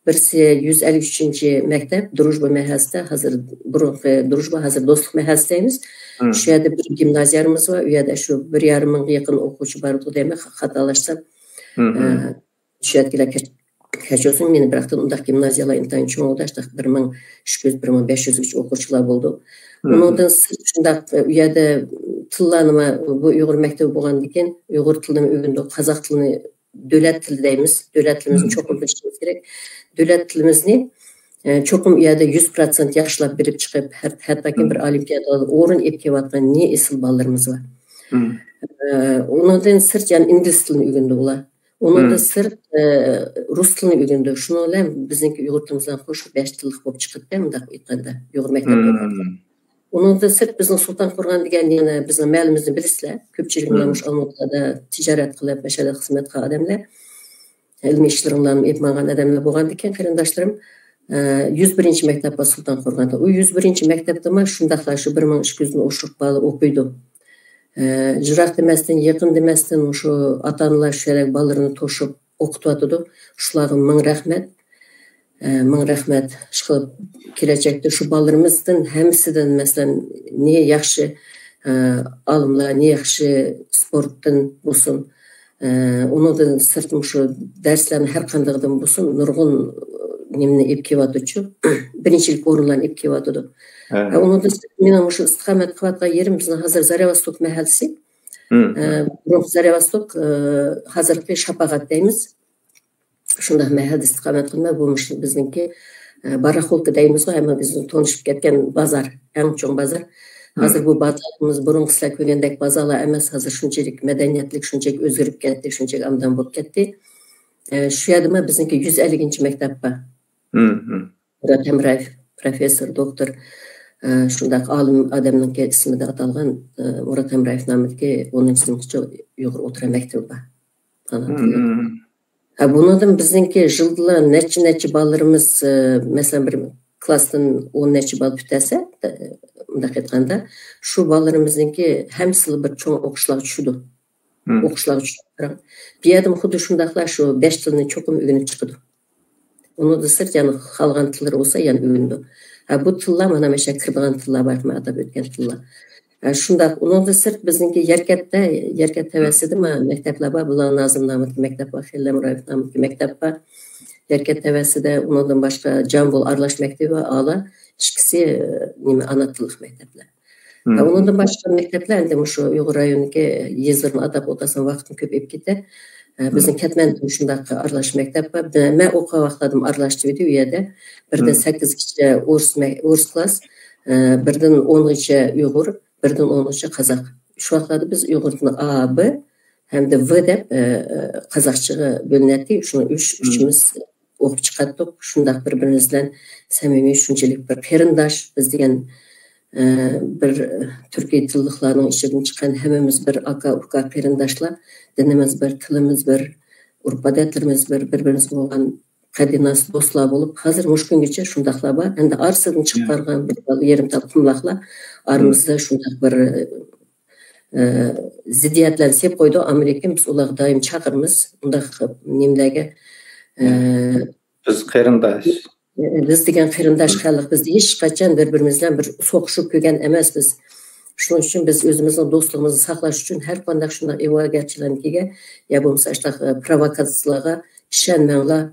بىرسى يۈز ئەللىك ئۈچىنچى مەكتەپ، دۇرۇژبا مەھەللىسىدە، ھازىر بۇرۇنقى دۇرۇژبا، ھازىر دوستلۇق مەھەللىسى دەيمىز. مم. شۇ يەردە بىر گىمنازىيەمىز بار، ئۇ يەردە شۇ بىر يارىم مىڭغا يېقىن ئوقۇغۇچى بارىدۇ دەيمەن، خا-، خاتالاشسام. مم. ئە، شۇ يەردىكىلەر كەچ-، كەچۈرسۇن مېنى، بىراقتىن ئۇنداق گىمنازىيەلەر ئىنتايىن چوڭ، شۇنداق بىر مىڭ ئۈچ يۈز، بىر مىڭ بەش يۈزگىچە ئوقۇغۇچىلار بولىدۇ. مم. ئۇنىڭدىن سىرت شۇنداق، ئۇ يەردە تىللارنىمۇ، بۇ ئۇيغۇر مەكتىپى بولغاندىكىن ئۇيغۇر تىلىنى ئۆگەندۇق، قازاق تىلىنى دۆلەت تىلى دەيمىز. دۆلەت تىلىمىزنى مم. چوقۇم بىلىشىمىز كېرەك. دۆلەت تىلىمىزنى، ئە، چوقۇم ئۇ يەردە يۈز پىرسەنت ياخشىلاپ بېرىپ چىقىپ، ھەر-، ھەتتاكى مم. بىر ئولىمپىيادىلاردا ئورۇن ئېلىپ كېلىۋاتقان نى ئېسىل بالىلىرىمىز بار. مم. ئە، ئۇنىڭدىن سىرت يەنە ئىنگلىز تىلىنى ئۆگەندى ئۇلار. ئۇنىڭدىن مم. سىرت، ئە، رۇس تىلىنى ئۆگەندى. شۇنىڭ بىلەن بىزنىڭكى ئۇيغۇر تىلىمىز بىلەن قوشۇپ بەش تىللىق بولۇپ چىقىپتۇ، مۇنداق ئېيتقاندا، ئۇيغۇر مەكتەپلىرى. مم. ئۇنىڭدىن سىرت بىزنىڭ سۇلتان قورغان دېگەن يەنە بىزنىڭ مەھەللىمىزنى بىلىسىلەر. كۆپچىلىك مم. مۇشۇ ئالمۇتىدا تىجارەت قىلىپ، مەشەدە خىزمەت قىلغان ئادەملەر. ئىلمىي ئىشلىرىڭلارنى ئېلىپ ماڭغان ئادەملەر بولغاندىكىن قېرىنداشلىرىم، ئە، يۈز بىرىنچى مەكتەپ بار سۇلتان قورغاندا. ئۇ يۈز بىرىنچى مەكتەپتىمۇ شۇنداقلا شۇ بىر مىڭ ئىككى يۈزدىن ئوشۇق بالا ئوقۇيدۇ. ئە، يىراق دېمەستىن، يېقىن دېمەستىن، مۇشۇ ئاتا-ئانىلار شۇ يەرگە بالىلىرىنى توشۇپ ئوقۇتۇۋاتىدۇ. شۇلارغا مىڭ رەھمەت. ئە، مىڭ رەھمەت. ئىشقىلىپ، كېلەچەكتە شۇ بالىلىرىمىزدىن ھەممىسىدىن، مەسىلەن، نى ياخشى، ئە، ئالىملار، نى ياخشى سپورتتىن بولسۇن، ئە، ئۇنىڭدىن سىرت مۇشۇ دەرسلەرنى ھەر قاندىقىدىن بولسۇن، نۇرغۇن، ئە، نېمىنى ئېلىپ كېلىۋاتىدۇ، بىرىنچىلىك ئورۇنلارنى ئېلىپ كېلىۋاتىدۇ. ھە. ئە، ئۇنىڭدىن سىرت مېنىڭ مۇشۇ ئىستىقامەت قىلىۋاتقان يېرىم بىزنىڭ ھازىر زارياۋاستوك مەھەللىسى. مم. ئە، بۇرۇنقى زارياۋاستوك، ئە، ھازىرقى شاپاغات دەيمىز. شۇنداق مەھەلدە ئىستىقامەت قىلماي، بۇ مۇشۇ بىزنىڭكى، ئە، باراخوۋكا دەيمىزغۇ، ھەممىڭىزنىڭ تونۇشۇپ كەتكەن بازار، ئەڭ چوڭ بازار. ھازىر بۇ بازارىمىز بۇرۇنقى سىلەر كۆرگەندەك بازارلار ئەمەس، ھازىر شۇنچىلىك مەدەنىيەتلىك، شۇنچىلىك ئۆزگىرىپ كەتتى، شۇنچىلىك ئابدان بولۇپ كەتتى. ئە، شۇ يەردىمۇ بىزنىڭكى يۈز ئەللىكىنچى مەكتەپ بار. مۇرات ھەمرايېف، پروفېسسور، دوكتور، ئە، شۇنداق ئالىم ئادەمنىڭكى ئىسمىدا ئاتالغان، ئە، مۇرات ھەمرايېف نامىدىكى ئونىنچى سىنىپقىچە ئۇيغۇر ئوتتۇرا مەكتىپى بار. ئانا تىلى. ھە، بۇنىڭدىن بىزنىڭكى يىلدىلا نەچچە، نەچچە بالىلىرىمىز، ئە، مەسىلەن، بىر كلاستىن ئون نەچچە بالا پۈتەلسە، ئە، مۇنداق ئېيتقاندا، شۇ بالىلىرىمىزنىڭكى ھەممىسىلا بىر چوڭ ئوقۇشلارغا چۈشىدۇ. ئوقۇشلارغا چۈشىدۇ. بۇ يەردىمۇ خۇددى شۇنداقلا شۇ بەش تىلنى چوقۇم ئۆگىنىپ چىقىدۇ. ئۇنىڭدىن سىرت يەنە قالغان تىللىرى بولسا يەنە ئۆگىنىدۇ. ھە، بۇ تىللار مانا مەشە كىرىدىغان تىللار بار، مەن ئاتاپ ئۆتكەن تىللار. ھە، شۇنداق. ئۇنىڭدىن سىرت بىزنىڭكى يەركەنتتە، يەركەنت تەۋەسىدە ما مەكتەپلەر بار. بۇلار نازىم نامىدىكى مەكتەپ بار، خېلىل ھەمرايېف نامىدىكى مەكتەپ بار. يەركەنت تەۋەسىدە ئۇنىڭدىن باشقا جامبۇل ئارىلاش مەكتىپى بار، ئالا ئىككىسى، ئە، نېمە، ئانا تىللىق مەكتەپلەر. ھە، ئۇنىڭدىن باشقا مەكتەپلەر ئەمدى مۇشۇ ئۇيغۇر رايونىدىكى يېزىلارنى ئاتاپ ئولتۇرسام ۋاقىتمۇ كۆپ ئېلىپ كېتە. ئە، بىزنىڭ كەتمەندىمۇ شۇنداق ئارىلاش مەكتەپ بار. بە-، مەن ئوقۇغان ۋاقىتلاردا ئارىلاش ئىدى ئۇ يەردە. بىردىن سەككىزگىچە ئورۇس مە-، ئورۇس كلاس، ئە، بىردىن ئونغىچە ئۇيغۇر، بىردىن ئونغىچە قازاق. شۇ ۋاقىتلاردا بىز ئۇيغۇرنى ئا، ب ھەمدە ۋ دەپ، ئە، ئە، قازاقچىغا بۆلۈنەتتى. شۇنى ئۈچ، ئۈچىمىز ئوقۇپ چىقاتتۇق. شۇنداق بىر-بىرىمىز بىلەن سەمىمىي، شۇنچىلىك بىر قېرىنداش، بىز دېگەن، ئە، بىر تۈركىي تىللىقلارنىڭ ئىچىدىن چىققان ھەممىمىز بىر ئاكا-ئۇكا قېرىنداشلار، دىنىمىز بىر، تىلىمىز بىر، ئۇرپ-ئادەتلىرىمىز بىر، بىر-بىرىمىزگە بولغان قەدىناس دوستلار بولۇپ، ھازىر مۇشۇ كۈنگىچە شۇنداقلار بار. ئەمدى ئارىسىدىن چىقىپ بارغان بىر يېرىم تال قۇملۇقلار ئارىمىزدا شۇنداق بىر، ئە، زىددىيەتلەرنى سېلىپ قويدۇق. ئامېرىكىن بىز ئۇلارغا دائىم چاقىرىمىز. ئۇنداق نېمىلەرگە، ئە، بىز قېرىنداش. بىز دېگەن قېرىنداش خەلق، بىز ھېچقاچان بىر-بىرىمىز بىلەن بىر سوقۇشۇپ كۆرگەن ئەمەسمىز. شۇنىڭ ئۈچۈن بىز ئۆزىمىزنىڭ دوستلۇقىمىزنى ساقلاش ئۈچۈن ھەر قانداق شۇنداق ئىغۋاگەرچىلەرنىڭكىگە يا بولمىسا شۇنداق، ئە، پروۋوكاتسىيەلەرگە ئىشەنمەڭلار،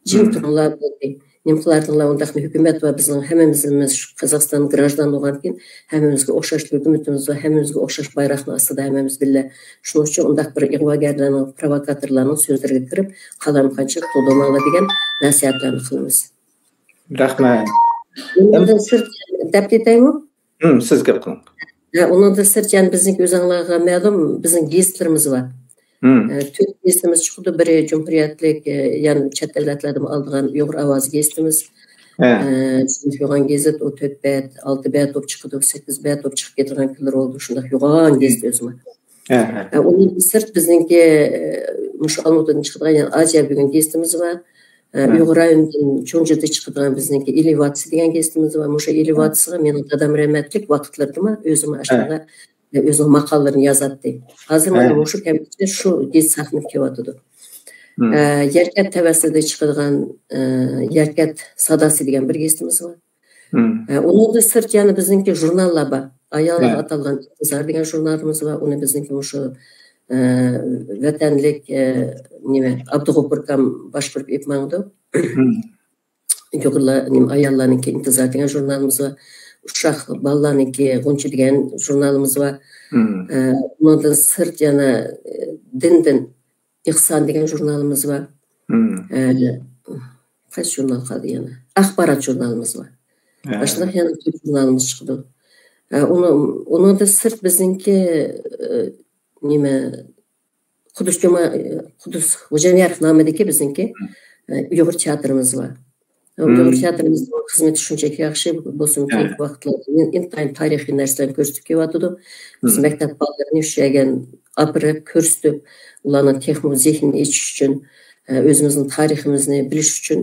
جىم تۇرۇڭلار، بولدى. نېمە قىلارتىڭلار، ئۇنداقمۇ ھۆكۈمەت بار، بىزنىڭ ھەممىمىزمىز شۇ قازاقىستان گراژدان بولغاندىكىن ھەممىمىزگە ئوخشاش ھۆكۈمىتىمىز بار، ھەممىمىزگە ئوخشاش بايراقنىڭ ئاستىدا ھەممىمىز بىللە. شۇنىڭ ئۈچۈن ئۇنداق بىر ئىغۋاگەرلەرنىڭ، پروۋوكاتورلارنىڭ سۆزلىرىگە كىرىپ، قالايمىقانچىلىق تۇغدۇرماڭلار دېگەن نەسىھەتلەرنى قىلىمىز. رەھمەت. ئۇنىڭدىن سىرت دەپ كېتەيمۇ؟ ھىم، سىز گەپ قىلىڭ. ھە، ئۇنىڭدىن سىرت، يەنە بىزنىڭكى ئۆزۈڭلارغا مەلۇم، بىزنىڭ گېزىتلىرىمىز بار. ھىم. ئە، تۆت گېزىتىمىز چىقىدۇ، بىرى جۇمھۇرىيەتلىك، ئە، يەنى چەت دەۋلەتلەردىمۇ ئالىدىغان ئۇيغۇر ئاۋازى گېزىتىمىز. ھە. ئە، سىنىپ يوغان گېزىت، ئۇ تۆت بەت، ئالتە بەت بولۇپ چىقىدۇ، سەككىز بەت بولۇپ چىقىپ كېتىدىغان كۈنلىرى بولىدۇ، شۇنداق يوغان گېزىت ئۆزىمۇ. ھە، ھە. ئە، ئۇنىڭدىن سىرت بىزنىڭكى، ئە، مۇشۇ ئالمۇتىدىن چىقىدىغان يەنە ئازىيا بۈگۈن گېزىتىمىز بار. ئە، ھە. ئۇيغۇر رايونىدىن چۇڭجىدا چىقىدىغان بىزنىڭكى ئېلېۋاتسىيە دېگەن گېزىتىمىز بار. مۇشۇ ھە. ئېلېۋاتسىيەگە مېنىڭ دادام رەھمەتلىك ۋاقىتلىرىدىمۇ ئۆزىمۇ ھە. ئاشۇنىڭغا، ئە، ئۆزىنىڭ ماقالىلىرىنى يازاتتى. ھازىر ھە. مانا مۇشۇ كەمگىچە شۇ گېزىت ساقلىنىپ كېلىۋاتىدۇ. ھىم. ئە، يەركەنت تەۋەسىدە چىقىدىغان، ئە، يەركەنت ساداسى دېگەن بىر گېزىتىمىز بار. مم. ئە، ئۇنىڭدىن سىرت يەنە بىزنىڭكى ژۇرناللار بار. ئاياللارغا ھە. ئاتالغان ئىنتىزار دېگەن ژۇرنالىمىز بار. ئۇنى بىزنىڭكى مۇشۇ، ئە، ۋەتەنلىك، ئە، نېمە، ئابدۇغوپۇر ئاكام باشقۇرۇپ ئېلىپ ماڭىدۇ. مم. ئۇيغۇرلار، نېمە، ئاياللارنىڭكى ئىنتىزار دېگەن ژۇرنالىمىز بار. ئۇششاق بالىلارنىڭكى غۇنچە دېگەن ژۇرنالىمىز بار. مم. ئە، ئۇنىڭدىن سىرت يەنە، ئە، دىندىن ئېھسان دېگەن ژۇرنالىمىز بار. مم. ئە، قايسى ژۇرنال قالدى يەنە؟ ئاخبارات ژۇرنالىمىز بار. ھە. ئاشۇنداق يەنە تۆت ژۇرنالىمىز چىقىدۇ. ئە، ئۇنىڭ، ئۇنىڭدىن سىرت بىزنىڭكى، ئە، نېمە، قۇدۇس جۇما، قۇدۇس خوجانىياز نامىدىكى بىزنىڭكى، مم. ئە، ئۇيغۇر تىياتىرىمىز بار. ئۇيغۇر مم. تىياتىرىمىزنىڭ خىزمىتى شۇنچىلىك ياخشى، بولسىمۇ ھە. كېيىنكى ۋاقىتلاردا ئىنتايىن تارىخىي نەرسىلەرنى كۆرسىتىپ كېلىۋاتىدۇ. بىز مم. مەكتەپ بالىلىرىنى شۇ يەرگە ئاپىرىپ، كۆرسىتىپ، ئۇلارنىڭ تېخىمۇ زېھنىنى ئېچىش ئۈچۈن، ئە، ئۆزىمىزنىڭ تارىخىمىزنى بىلىش ئۈچۈن،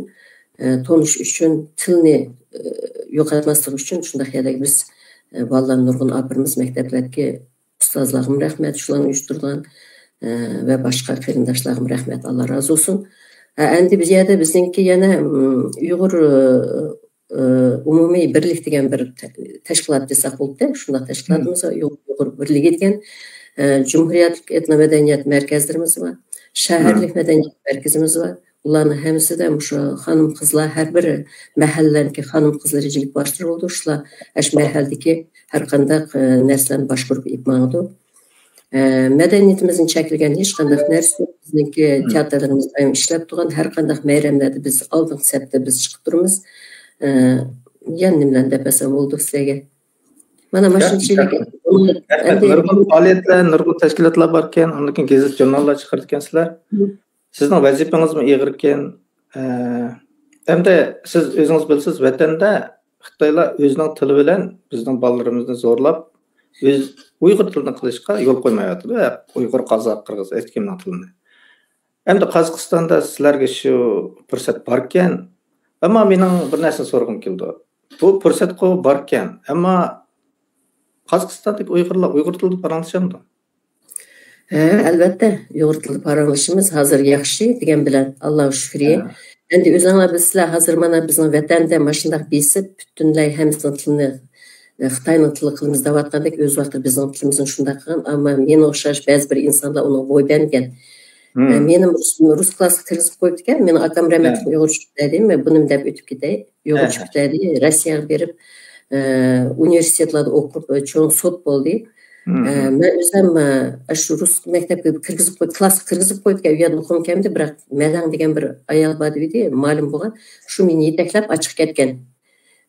ئە، تونۇش ئۈچۈن، تىلنى، ئە، يوقاتماسلىق ئۈچۈن شۇنداق يەرلەرگە بىز، ئە، بالىلارنى نۇرغۇن ئاپىرىمىز. مەكتەپلەردىكى ئۇستازلارغىمۇ رەھمەت، شۇلارنى ئۇيۇشتۇرغان، ئە، ۋە باشقا قېرىنداشلارغىمۇ رەھمەت، ئاللا رازى بولسۇن. ئە، ئەمدى بۇ يەردە بىزنىڭكى يەنە، ئىم، ئۇيغۇر، ئە، ئە، ئومۇمىي بىرلىك دېگەن بىر تە-، تەشكىلات دېسەك بولىدۇ. شۇنداق تەشكىلاتىمىز بار، ئۇيغۇر، ئۇيغۇر بىرلىكى دېگەن، ئە، جۇمھۇرىيەتلىك ئېتنو مەدەنىيەت مەركەزلىرىمىز بار، شەھەرلىك مەدەنىيەت مەركىزىمىز بار. ئۇلارنىڭ ھەممىسىدە مۇشۇ خانىم-قىزلار، ھەر بىر مەھەللىنىڭكى خانىم-قىزلىرى جىلىك باشلىرى بولىدۇ. شۇلار ئاشۇ مەھەللىدىكى ھەر قانداق، ئە، نەرسىلەرنى باشقۇرۇپ ئېلىپ ماڭىدۇ. ئە، مەدەنىيىتىمىزنى چەكلىگەن ھېچ قانداق نەرسە يوق. بىزنىڭكى تىياتىرلىرىمىز دائىم ئىشلەپ تۇرغان، ھەر قانداق مەيرەملەردە بىز ئالدىنقى سەپتە بىز چىقىپ تۇرىمىز. ئە، يەنە نېمىلەرنى دەپ بەرسەم بولىدۇ سىلەرگە؟ مانا ماشىنا ئىچىدىكى رەھمەت. نۇرغۇن پائالىيەتلەر، نۇرغۇن تەشكىلاتلار باركەن، ئاندىن كېيىن گېزىت-ژۇرناللار چىقىرىدىكەنسىلەر. سىزنىڭ ۋەزىپىڭىزمۇ ئېغىركەن. ئە، ئەمدى سىز ئۆزىڭىز بىلىسىز، ۋەتەندە خىتايلار ئۆزىنىڭ تىلى بىلەن بىزنىڭ بالىلىرىمىزنى زورلاپ، ئۆز ئۇيغۇر تىلىنى قىلىشقا يول قويمايۋاتىدۇ. ھە، ئۇيغۇر، قازاق، قىرغىز، ھېچكىمنىڭ تىلىنى. ئەمدى قازاقىستاندا سىلەرگە شۇ پۇرسەت باركەن، ئەمما مېنىڭ بىر نەرسە سورىغۇم كېلىدۇ. بۇ پۇرسەتقۇ باركەن، ئەمما قازاقىستاندىكى ئۇيغۇرلار ئۇيغۇر تىلىدا پاراڭلىشامدۇ؟ ھە، ئەلۋەتتە، ئۇيغۇر تىلىدا پاراڭلىشىمىز ھازىر ياخشى دېگەن بىلەن، ئاللاغا شۈكرى. ھە. ئەمدى ئۆزۈڭلار بىلىسىلەر، ھازىر مانا بىزنىڭ ۋەتەندە ماشۇنداق بېسىپ، پۈتۈنلەي ھەممىسىنىڭ تىلىنى، ئە، خىتاينىڭ تىلى قىلىمىز دەۋاتقاندەك، ئۆز ۋاقتىدا بىزنىڭ تىلىمىزنى شۇنداق قىلغان. ئەمما مېنىڭ ئوخشاش بەزى بىر ئىنسانلار ئۇنىڭغا بوي بەرمىگەن. ئە، مېنى رۇس، رۇس كلاسقا كىرگۈزۈپ قويۇپتىكەن، مېنىڭ ئاكام رەھمەتلىك ئۇيغۇرچە پۈتتۈردى، مەن بۇنىمۇ دەپ ئۆتۈپ كېتەي. ئۇيغۇرچە پۈتتۈردى، روسىيەگە بېرىپ، ئە، ئۇنىۋېرسىتېتلاردا ئوقۇپ، ئە، چوڭ سوت بولدى. ئە، مەن ئۆزۈم، ئە، شۇ رۇس مەكتەپكە كىرگۈزۈپ قوي-، كلاسقا كىرگۈزۈپ قويۇپتىكەن، ئۇ يەردە ئوقۇغۇم كەلمىدى، بىراق مەلەڭ دېگەن بىر ئايال بار ئىدى، مۇئەللىم بولغان، شۇ مېنى يېتەكلەپ ئاچىقىپ كەتكەن.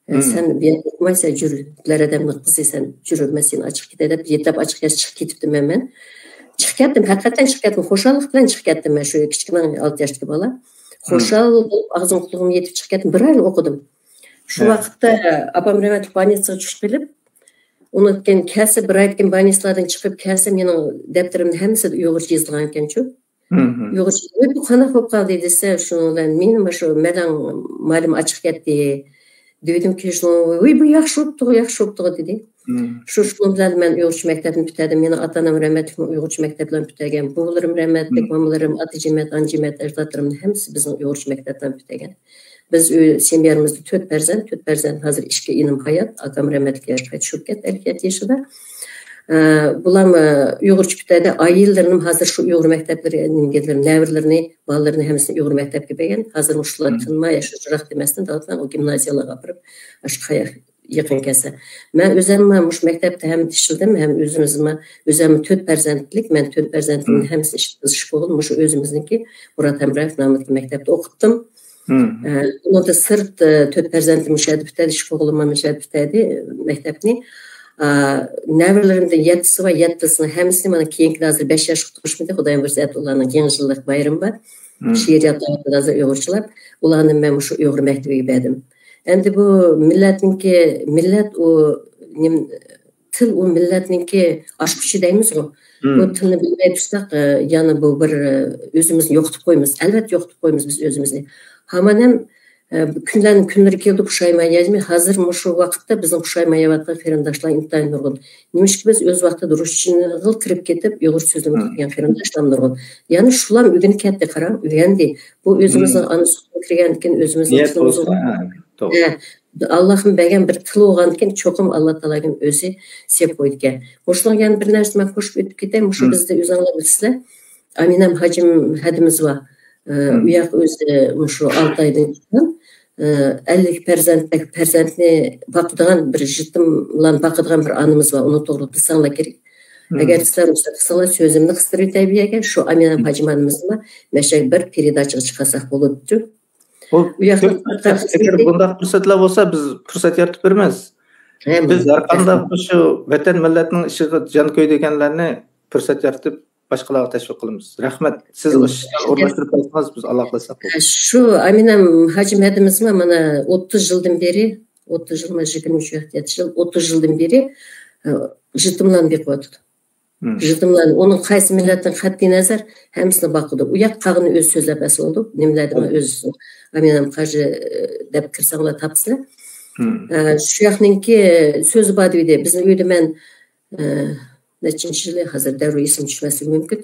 ئە، سەن بۇ يەردە ئوقۇمايسەن، جۈر، بىلەر ئادەمنىڭ قىزى، سەن جۈر، مەن سېنى ئاچىقىپ كېتەي دەپ، يېتەپ ئاچىقىپ كەتسە چىقىپ كېتىپتىمەن مەن. چىقىپ كەتتىم، ھەقىقەتەن چىقىپ كەتتىم. خۇشاللىق بىلەن چىقىپ كەتتىم مەن، شۇ كىچىككىنە ئالتە ياشتىكى بالا. خۇشال بولۇپ ئاغزىم قۇلىقىمغا يېتىپ چىقىپ كەتتىم. بىر ئايلا ئوقۇدۇم. شۇ ۋاقىتتا ئاپام رەھمەتلىك بولنىتسىغا چۈشۈپ قېلىپ، ئۇنىڭدىن كېيىن كەلسە، بىر ئايدىن كېيىن بولنىتسىلاردىن چىقىپ كەلسە، مېنىڭ دەپتىرىمدە ھەممىسىدە ئۇيغۇرچە يېزىلغان ئىكەنچۇ. ئۇيغۇرچە، ۋوي، بۇ قانداق بولۇپ قالدى دېسە، شۇنىڭ بىلەن مېنى مۇشۇ مەلەڭ مۇئەللىم ئاچىقىپ كەتتى. دېدىمكى، شۇنىڭ، ۋوي، بۇ ياخشى بوپتۇغۇ، ياخشى بوپتۇغۇ دېدى. شۇ، شۇنىڭ بىلەن مەن ئۇيغۇرچە مەكتەپنى پۈتتۈردۈم. مېنىڭ ئاتا-ئانام رەھمەتلىكمۇ ئۇيغۇرچە مەكتەپ بىلەن پۈتتۈرگەن. بوۋىلىرىم رەھمەتلىك، مامىلىرىم، ئاتا جىمەت، ئانا جىمەت، ئەجدادلىرىمنىڭ ھەممىسى بىزنىڭ ئۇيغۇرچە مەكتەپ بىلەن پۈتتۈرگەن. بىز ئۆي، سېميامىزدا تۆت پەرزەنت، تۆت پەرزەنت، ھازىر ئىككى ئىنىم ھايات، ئاكام رەھمەتلىك ياشقا چۈشۈپ كەتتى، ئەللىك يەتتە يېشىدا. ئە، بۇلارمۇ ئۇيغۇرچە پۈتتۈردى. ئاياللىرىنىم ھازىر شۇ ئۇيغۇر مەكتەپلىرى، نېمىلىرى، نەۋرىلىرىنى، بالىلىرىنى ھەممىسىنى ئۇيغۇر مەكتەپكە بەرگەن. ھازىر مۇشۇلار تىنما، يا شۇ يىراق دېمەستىن، داۋۇت مەن ئۇ گىمنازىيالارغا ئاپىرىپ، ئاشۇ قاياق يېقىن كەلسە. مەن ئۆزۈممۇ مۇشۇ مەكتەپتە ھەم ئىشلىدىم، ھەم ئۆزىمىزمۇ، ئۆزۈممۇ تۆت پەرزەنتلىك، مەن تۆت پەرزەنتىمنى ھەممىسىنى ئىشلىتىپ، بىز ئىش قوغلىدىم. مۇشۇ ئۆزىمىزنىڭكى مۇرات ھەمرايېف نامىدىكى مەكتەپتە ئوقۇتتۇم. ئە، ئۇنىڭدىن سىرت، ئە، تۆت پەرزەنتىم مۇشۇ يەردە پۈتتۈردى، ئىككى ئوغلۇم مۇشۇ يەردە پۈتتۈردى، ئە، مەكتەپنى. ئا، نەۋرىلىرىمدىن يەتتىسى بار، يەتتىسىنىڭ ھەممىسىنى مانا كېيىنكىلەر ھازىر بەش ياشقا توشمىدى، خۇدايىم بۇيرۇسا ئەتە ئۇلارنىڭ يېڭى يىللىق بايرىمى بار. شېئىرىيەت ھازىر ئۇيغۇرچىلاپ، ئۇلارنى مەن مۇشۇ ئۇيغۇر مەكتىۋىگە بەردىم. ئەمدى بۇ مىللەتنىڭكى، مىللەت ئۇ نېمە، تىل ئۇ مىللەتنىڭكى ئاچقۇچى دەيمىزغۇ. بۇ تىلنى بىلمەي تۇرساق، ئە، يەنە بۇ بىر، ئە، ئۆزىمىزنى يوقىتىپ قويىمىز. ئەلۋەتتە يوقىتىپ قويىمىز بىز ئۆزىمىزنى. ھامان ھەم، ئە، كۈنلەرنىڭ كۈنلىرى كېلىدۇ، پۇشايمان يەيمىز. ھازىر مۇشۇ ۋاقىتتا بىزنىڭ پۇشايمان يەۋاتقان قېرىنداشلار ئىنتايىن نۇرغۇن. نېمىشقا بىز ئۆز ۋاقتىدا رۇسچىنىغىلا كىرىپ كېتىپ، ئۇيغۇر سۆزلىمىگە كىرگەن قېرىنداشلار نۇرغۇن. يەنى شۇلار ئۆگىنىپ كەتتى، قاراڭ، ئۆگەندى. بۇ ئۆزىمىزنىڭ ئانا سۈتىگە كىرگەندىكىن ئۆزىمىزنىڭ تىلىمىزغا، ھە، توغرا. ھە، ئاللاھنىڭ بەرگەن بىر تىلى بولغاندىكىن، چوقۇم ئاللا تائالا ئۆزى سېلىپ قويىدىكەن. مۇشۇنىڭغا يەنە بىر نەرسە مەن قوشۇپ ئۆتۈپ كېتەي. مۇشۇ بىزدە ئۆزۈڭلار بىلىسىلەر، ئامىنەم ھاجىم ھەدىمىز بار. ئە، ئۇ ياق ئۆزى مۇشۇ ئالتايدىن چىققان، ئە، ئەللىك پەرزەنتتەك پەرزەنتنى باقىدىغان بىر يېتىملارنى باقىدىغان بىر ئانىمىز بار. ئۇنىڭ توغرىلىق دېسەڭلار كېرەك. ئەگەر سىلەر رۇخسەت قىلساڭلار، سۆزۈمنى قىستۇرۇۋېتەي بۇ يەرگە. شۇ ئامىنەم ھاجىم ئانىمىزنىمۇ مەشە بىر پېرېداچىغا چىقارساق بولىدۇ. ئۇ ياقتا ئەگەر بۇنداق پۇرسەتلەر بولسا، بىز پۇرسەت يارىتىپ بېرىمىز. ھە، بىز ھەر قانداق شۇ ۋەتەن مىللەتنىڭ ئىشىغا جان كۆيىدىگەنلەرنى پۇرسەت يارىتىپ، باشقىلارغا تەشۋىق قىلىمىز. رەھمەت. سىز ئۇ ئىشلارنى ئورۇنلاشتۇرۇپ بەرسىڭىز، بىز ئالاقىلەشسەك بولىدۇ. شۇ ئامىنەم ھاجىم ھەدىمىزمۇ مانا ئوتتۇز يىلدىن بېرى، ئوتتۇز يىل، مانا يىگىرمە ئۈچ، يەتتە يىل، ئوتتۇز يىلدىن بېرى، ئە، يېتىملارنى بېقىۋاتىدۇ. مم. رىتىملارنى، ئۇنىڭ قايسى مىللەتنىڭ قەتئىي نەزەر ھەممىسىنى باقىدۇ. ئۇ ياق قالغىنى ئۆزى سۆزلەپ بەرسە بولىدۇ. نېمىلەردە مم. ئۆز ئامىنەم قاجى، ئە، دەپ كىرسەڭلار تاپىسىلەر. مم. ئە، شۇ ياقنىڭكى سۆزى بار دېدى. بىزنىڭ ئۆيدە مەن، ئە، نەچچىنچى يىلى، ھازىر دەۋر ئېسىمگە چۈشمەسلىكى مۇمكىن.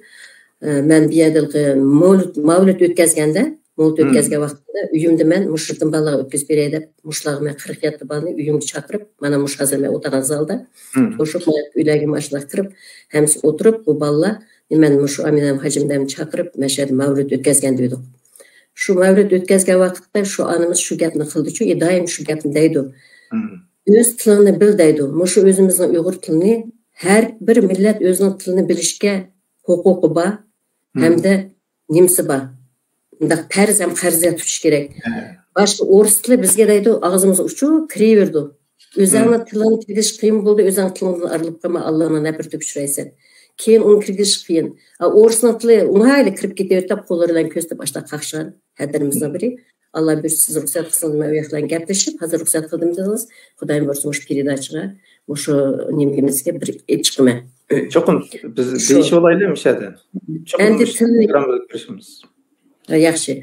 ئە، مەن بۇ يەردە ماۋلۇت، ماۋلۇت ئۆتكەزگەندە، ماۋلۇت مم. ئۆتكەزگەن ۋاقتىمدا ئۆيۈمدە مەن مۇشۇ يېتىم بالىلارغا ئۆتكۈزۈپ بېرەي دەپ، مۇشۇلارغا مەن قىرىق يەتتە بالىنى ئۆيۈمگە چاقىرىپ، مانا مۇشۇ ھازىر مەن ئولتۇرغان زالدا مم. توشۇپ، مانا ئۆيلەرگە ماشىنىلار كىرىپ، ھەممىسى ئولتۇرۇپ، بۇ بالىلار، مەن مۇشۇ ئامىنەم ھاجىم دەم چاقىرىپ، مەشەدە ماۋلۇت ئۆتكەزگەن دېدۇق. شۇ ماۋلۇت ئۆتكەزگەن ۋاقىتتا شۇ ئانىمىز شۇ گەپنى قىلدىچۇ، ئى، دائىم شۇ گەپنى دەيدۇ. مم. ئۆز تىلىڭنى بىل دەيدۇ. مۇشۇ ئۆزىمىزنىڭ ئۇيغۇر تىلىنى ھەر بىر مىللەت ئۆزىنىڭ تىلىنى بىلىشكە ھوقۇقى بار مم. ھەمدە نېمىسى بار. مۇنداق پەرز ھەم قەرزىيە تۇتۇش كېرەك. ھە. باشقا ئورۇس تىلى بىزگە دەيدۇ، ئاغزىمىزغا ئۇچۇپ كىرىۋېرىدۇ. ئۆزۈڭنىڭ مم. تىلىڭنى كىرگۈزۈش قىيىن بولدى، ئۆزۈڭ تىلىڭدىن ئايرىلىپ قالما، ئاللانىڭ نەپرىتىگە ئۇچرايسەن. كېيىن ئۇنى كىرگۈزۈش قىيىن. ئا، ئورۇسنىڭ تىلى ئوڭايلا كىرىپ كېتىۋېرىپ، قوللىرى بىلەن كۆرسىتىپ، ئاشۇنداق قاقشىغان ھەدىلىرىمىزنىڭ بىرى. ئاللا بۇيرۇسا سىز رۇخسەت قىلسىڭىز، مەن ئۇ ياق بىلەن گەپلىشىپ، ھازىر رۇخسەت قىلدىم دېدىڭىز. خۇدايىم بۇيرۇسا مۇشۇ پېرېداچىغا، مۇشۇ نېمىمىزگە بىر ئېلىپ چىقىمەن. چوقۇم بىز شۇ. دېيىشىۋالايلى مۇشۇ يەردە. چوقۇم ئەندى مۇشۇ تىلنى پروگراممىدا كۆرۈشىمىز. ھە، ياخشى.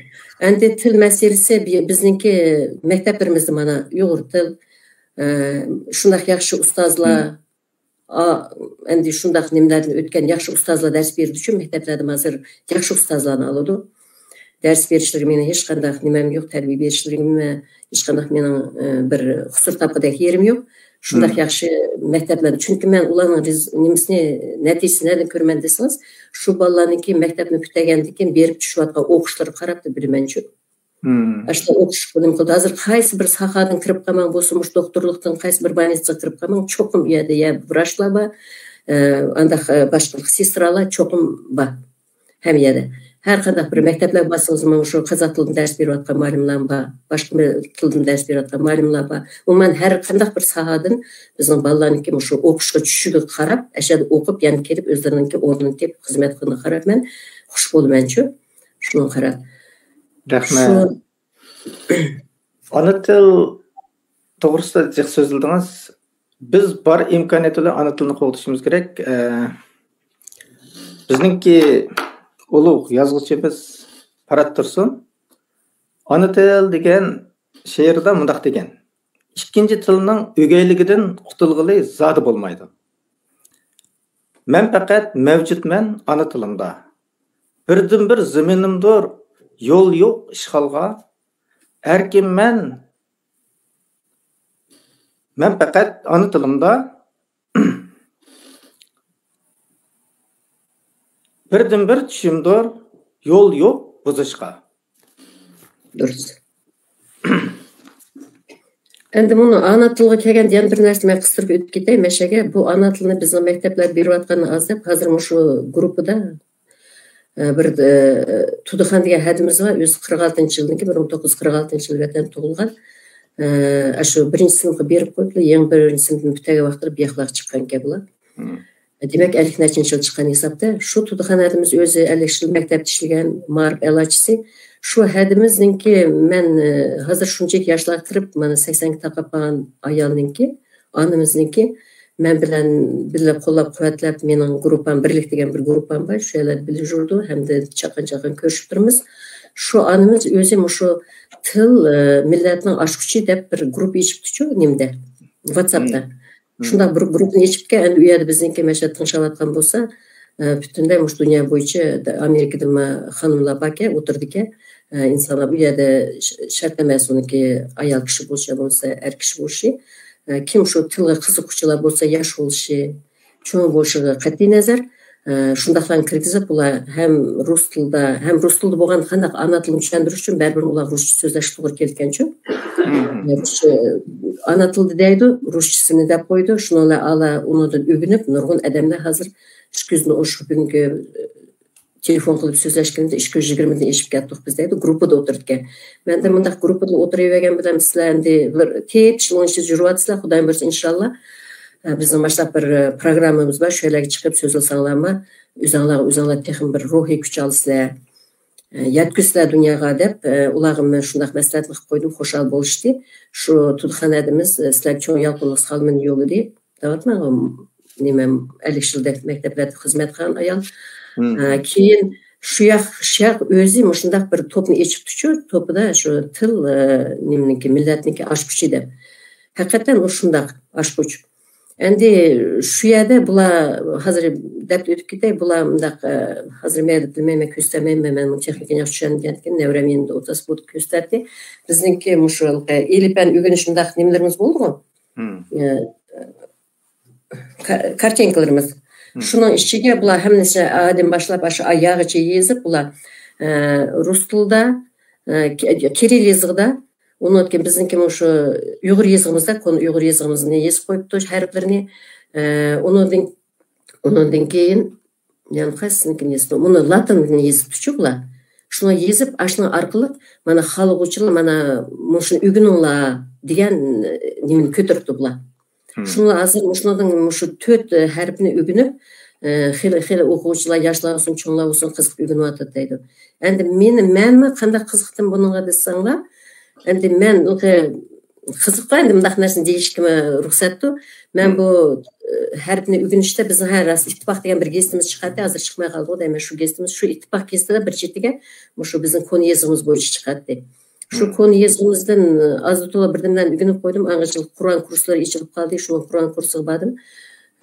ئەندى تىل مەسىلىسى بى-، بىزنىڭكى مەكتەپلىرىمىزدە مانا ئۇيغۇر تىل، ئە، شۇنداق ياخشى ئۇستازلار، مم. ئا، ئەمدى شۇنداق نېمىلەردىن ئۆتكەن ياخشى ئۇستازلار دەرس بېرىدۇ شۇ مەكتەپلەردىمۇ ھازىر ياخشى ئۇستازلارنى ئالىدۇ. دەرس بېرىشلىرىگە مېنىڭ ھېچقانداق نېمەم يوق، تەربىيە بېرىشلىرىگىمۇ ھېچقانداق مېنىڭ، ئە، بىر قۇسۇر تاپقۇدەك يېرىم يوق. شۇنداق مم. ياخشى مەكتەپلەر، چۈنكى مەن ئۇلارنىڭ رىز-، نېمىسىنى، نەتىجىسىنى نەدىن كۆرىمەن دېسىڭىز، شۇ بالىلارنىڭكى مەكتەپنى پۈتتۈرگەندىن كېيىن بېرىپ چۈشۈۋاتقان ئوقۇشلىرىغا قاراپلا بىلىمەنچۇ. مم. ئاشۇنداق ئوقۇش نېمە قىلدى. ھازىر قايسى بىر ساھەدىن كىرىپ قالماڭ بولسا، مۇشۇ دوختۇرلۇقتىن قايسى بىر بولنىسقا كىرىپ قالماڭ، چوقۇم ئۇ يەردە يا ۋراچلار بار، ئە، ئانداق، ئە، باشقا سېسترالار چوقۇم بار. ھەممە يەردە. ھەر قانداق بىر مەكتەپلەرگە بارسىڭىزمۇ، مۇشۇ قازاق تىلىدىن دەرس بېرىۋاتقان مۇئەللىملەرمۇ بار، باشقا بىر تىلدىن دەرس بېرىۋاتقان مۇئەللىملەر بار. ئومۇمەن، ھەر قانداق بىر ساھەدىن بىزنىڭ بالىلارنىڭكى مۇشۇ ئوقۇشقا چۈشۈشىگە قاراپ، ئەشەدە ئوقۇپ، يەنە كېلىپ ئۆزلىرىنىڭكى ئورنىنى تېپىپ خىزمەت قىلغىنىغا قاراپ مەن خۇش بولىمەنچۇ. شۇنىڭغا قاراپ. رەھمەت. شۇ ئانا تىل توغرىسىدا جىق سۆزلىدىڭىز. بىز بار ئىمكانىيەت بىلەن ئانا تىلنى قوغدىشىمىز كېرەك. ئە، بىزنىڭكى ئۇلۇغ يازغۇچىمىز پارات تۇرسۇن ئانا تىل دېگەن شېئىرىدا مۇنداق دېگەن: «ئىككىنچى تىلنىڭ ئۆگەيلىكىدىن قۇتۇلغىلى زادى بولمايدۇ. مەن پەقەت مەۋجۇتمەن ئانا تىلىمدا. بىردىنبىر زېمىنىمدۇر، يول يوق ئىشغالغا. ئەركىنمەن مەن پەقەت ئانا تىلىمدا. بىردىنبىر چۈشۈمدۇر، يول يوق بۇزۇشقا.» دۇرۇس. ئەندى مۇنۇ ئانا تىلغا كەلگەندە يەنە بىر نەرسىنى مەن قىستۇرۇپ ئۆتۈپ كېتەي مەشەگە. بۇ ئانا تىلنى بىزنىڭ مەكتەپلەر بېرىۋاتقاننى ئاز دەپ، ھازىر مۇشۇ گۇرۇپپىدا، ئە، بىر، ئە، تۇدىخان دېگەن ھەدىمىز بار. ئۆزى قىرىق ئالتىنچى يىلنىڭكى، بىر مىڭ توققۇز يۈز قىرىق ئالتىنچى يىلى ۋەتەندە تۇغۇلغان. ئە، ئاشۇ بىرىنچى سىنىپقا بېرىپ قويۇپلا، يېڭى بىرىنچى سىنىپتىن پۈتتۈرگەن ۋاقىتلىرى بۇ ياقلارغا چىققانىكەن بۇلار. مم. دېمەك، ئەللىك نەچچىنچى يىل چىققان ھېسابتا. شۇ تۇدىخان ھەدىمىز ئۆزى ئەللىك يىل مەكتەپتە ئىشلىگەن، مائارىپ ئەلاچىسى. شۇ ھەدىمىزنىڭكى مەن، ئە، ھازىر شۇنچىلىك ياشلارغا كىرىپ، مانا، سەكسەنگە تاقاپ قالغان ئايالنىڭكى، ئانىمىزنىڭكى، مەن بىلەن بىللە قوللاپ-قۇۋۋەتلەپ، مېنىڭ گۇرۇپپام، بىرلىك دېگەن بىر گۇرۇپپام بار، شۇ يەرلەردە بىللە يۈرىدۇ ھەمدە چاققان-چاققان كۆرۈشۈپ تۇرىمىز. شۇ ئانىمىز ئۆزى مۇشۇ تىل، ئە، مىللەتنىڭ ئاچقۇچى دەپ بىر گۇرۇپپا ئېچىپتىچۇ نېمىدە، ۋاتساپتا. مم. شۇنداق بىر گۇرۇپپىنى ئېچىپتىكەن، ئەمدى ئۇ يەردە بىزنىڭكى مەشەدە تىڭشاۋاتقان بولسا، ئە، پۈتۈنلەي مۇشۇ دۇنيا بويىچە دە-، ئامېرىكىدىنمۇ خانىملار باركەن، ئولتۇرىدىكەن. ئە، ئىنسانلار بۇ يەردە ش-، شەرت ئەمەس ئۇنىڭكى ئايال كىشى بولۇشى يا بولمىسا ئەر كىشى بولۇشى. ئە، كىم شۇ تىلغا قىزىققۇچىلار بولسا ياش بولۇشى، چوڭ بولۇشىغا قەتئىي نەزەر، ئە، شۇنداقلارنى كىرگۈزۈپ، بۇلار ھەم رۇس تىلىدا، ھەم رۇس تىلىدا بولغان قانداق ئانا تىلىنى چۈشەندۈرۈش ئۈچۈن بەرىبىر ئۇلار رۇسچە سۆزلەشكە توغرا كېلىدىكەنچۇ. مم. رۇسچە، ئانا تىلدا دەيدۇ، رۇسچىسىنى دەپ قويىدۇ. شۇنىڭ بىلەن ئالا ئۇنىڭدىن ئۆگىنىپ، نۇرغۇن ئادەملەر ھازىر ئىككى يۈزدىن ئوشۇق بۈگۈنكى، ئە، تېلېفون قىلىپ سۆزلەشكىنىمىزدە ئىككى يۈز يىگىرمىدىن ئېشىپ كەتتۇق بىز دەيدۇ، گۇرۇپپىدا ئولتۇرىدىكەن. مەندە مۇنداق گۇرۇپپىدا ئولتۇرۇۋەرگەن بىلەن سىلەر ئەمدى بىر تېپىش ئوڭۇشىدا يۈرۈۋاتىسىلەر، خۇدايىم بۇيرۇسا ئىنشاللا. ئە، بىزنىڭ ماشۇنداق بىر، ئە، پروگراممىمىز بار، شۇ يەرلەرگە چىقىپ سۆزلىسەڭلارمۇ، ئۆزۈڭلارغا ئۆزۈڭلار تېخىمۇ بىر روھىي كۈچ ئالىسىلەر، ئە، يەتكۈزىسىلەر دۇنياغا دەپ، ئە، ئۇلارغا مەن شۇنداق مەسلىھەتنى قىلىپ قويدۇم، خۇشال بولۇشتى. شۇ تۇدخان ھەدىمىز، ئە، سىلەرگە چوڭ يالقۇنلۇق سالىمىنى يوللىدى. دەۋاتماڭ، نېمە، ئەللىك يىل دەپ مەكتەپلەردە خىزمەت قىلغان ئايال. ئە، كېيىن شۇ ياق، شۇ ياق ئۆزى مۇشۇنداق بىر توپنى ئېچىپتۇچۇ، توپىدا شۇ تىل، ئە، نېمىنىڭكى، مىللەتنىڭكى ئاچقۇچى دەپ. ھەقىقەتەن ئۇ شۇنداق ئاچقۇچ. ئەمدى شۇ يەردە بۇلار، ھازىر دەپ ئۆتۈپ كېتەي، بۇلار مۇنداق، ئە، ھازىر مەن بىلمەيمەن، كۆرسىتەلمەيمەن، مەن بۇ تېخنىكىنى ياخشى چۈشەنمىگەندىكىن، نەۋرەم يېنىمدا ئولتۇرسا بولدى، كۆرسىتەتتى. بىزنىڭكى مۇشۇ ھېلىقى ئېلىپبەنى ئۆگىنىش مۇنداق نېمىلىرىمىز بولدىغۇ؟ ئە، كا-، كارتىنكىلىرىمىز. شۇنىڭ ئىچىگە بۇلار ھەممىسى ئادىن باشلاپ، ئاشۇ ئاياغىچە يېزىپ، بۇلار، ئە، رۇس تىلىدا، ئە، كىرىل يېزىقىدا، ئۇنىڭدىن كېيىن بىزنىڭكى مۇشۇ ئۇيغۇر يېزىقىمىزدا، كونا ئۇيغۇر يېزىقىمىزنى يېزىپ قويۇپتۇ، ھەرپلىرىنى. ئە، ئۇنىڭدىن، ئۇنىڭدىن كېيىن يەنە قايسىسىنىڭكىنى يېزىپتۇ؟ بۇنى لاتىندىن يېزىپتۇچۇ بۇلار. شۇنى يېزىپ، ئاشۇنىڭ ئارقىلىق مانا خالىغۇچىلار مانا مۇشۇنى ئۆگىنىڭلار دېگەن، ئە، نېمىنى كۆتۈرۈپتۇ بۇلار. شۇڭا ھازىر مۇشۇنىڭدىن مۇشۇ تۆت، ئە، ھەرپنى ئۆگىنىپ، ئە، خېلى، خېلى ئوقۇغۇچىلار، ياشلار بولسۇن، چوڭلار بولسۇن، قىزىقىپ ئۆگىنىۋاتىدۇ دەيدۇ. ئەمدى مېنى، مەنمۇ قانداق قىزىقتىم بۇنىڭغا دېسەڭلار، ئەمدى مەن قىزىققان ئەمدى مۇنداق نەرسىنى دېيىشكىمۇ رۇخسەتتۇ. مەن بۇ، ئە، ھەرپنى ئۆگىنىشتە بىزنىڭ ھە راست ئىتتىپاق دېگەن بىر گېزىتىمىز چىقاتتى، ھازىر چىقماي قالدىغۇ دەيمەن. شۇ گېزىتىمىز، شۇ ئىتتىپاق گېزىتىدە بىر چېتىگە مۇشۇ بىزنىڭ كونا يېزىقىمىز بويىچە چىقاتتى. شۇ كونا يېزىقىمىزدىن، ئە، ئاز تولا بىردىن بىلەن ئۆگىنىپ قويدۇم. ئاڭغىچىلىك قۇرئان كۇرسلىرى ئېچىلىپ قالدى. شۇ قۇرئان كۇرسىغا باردىم.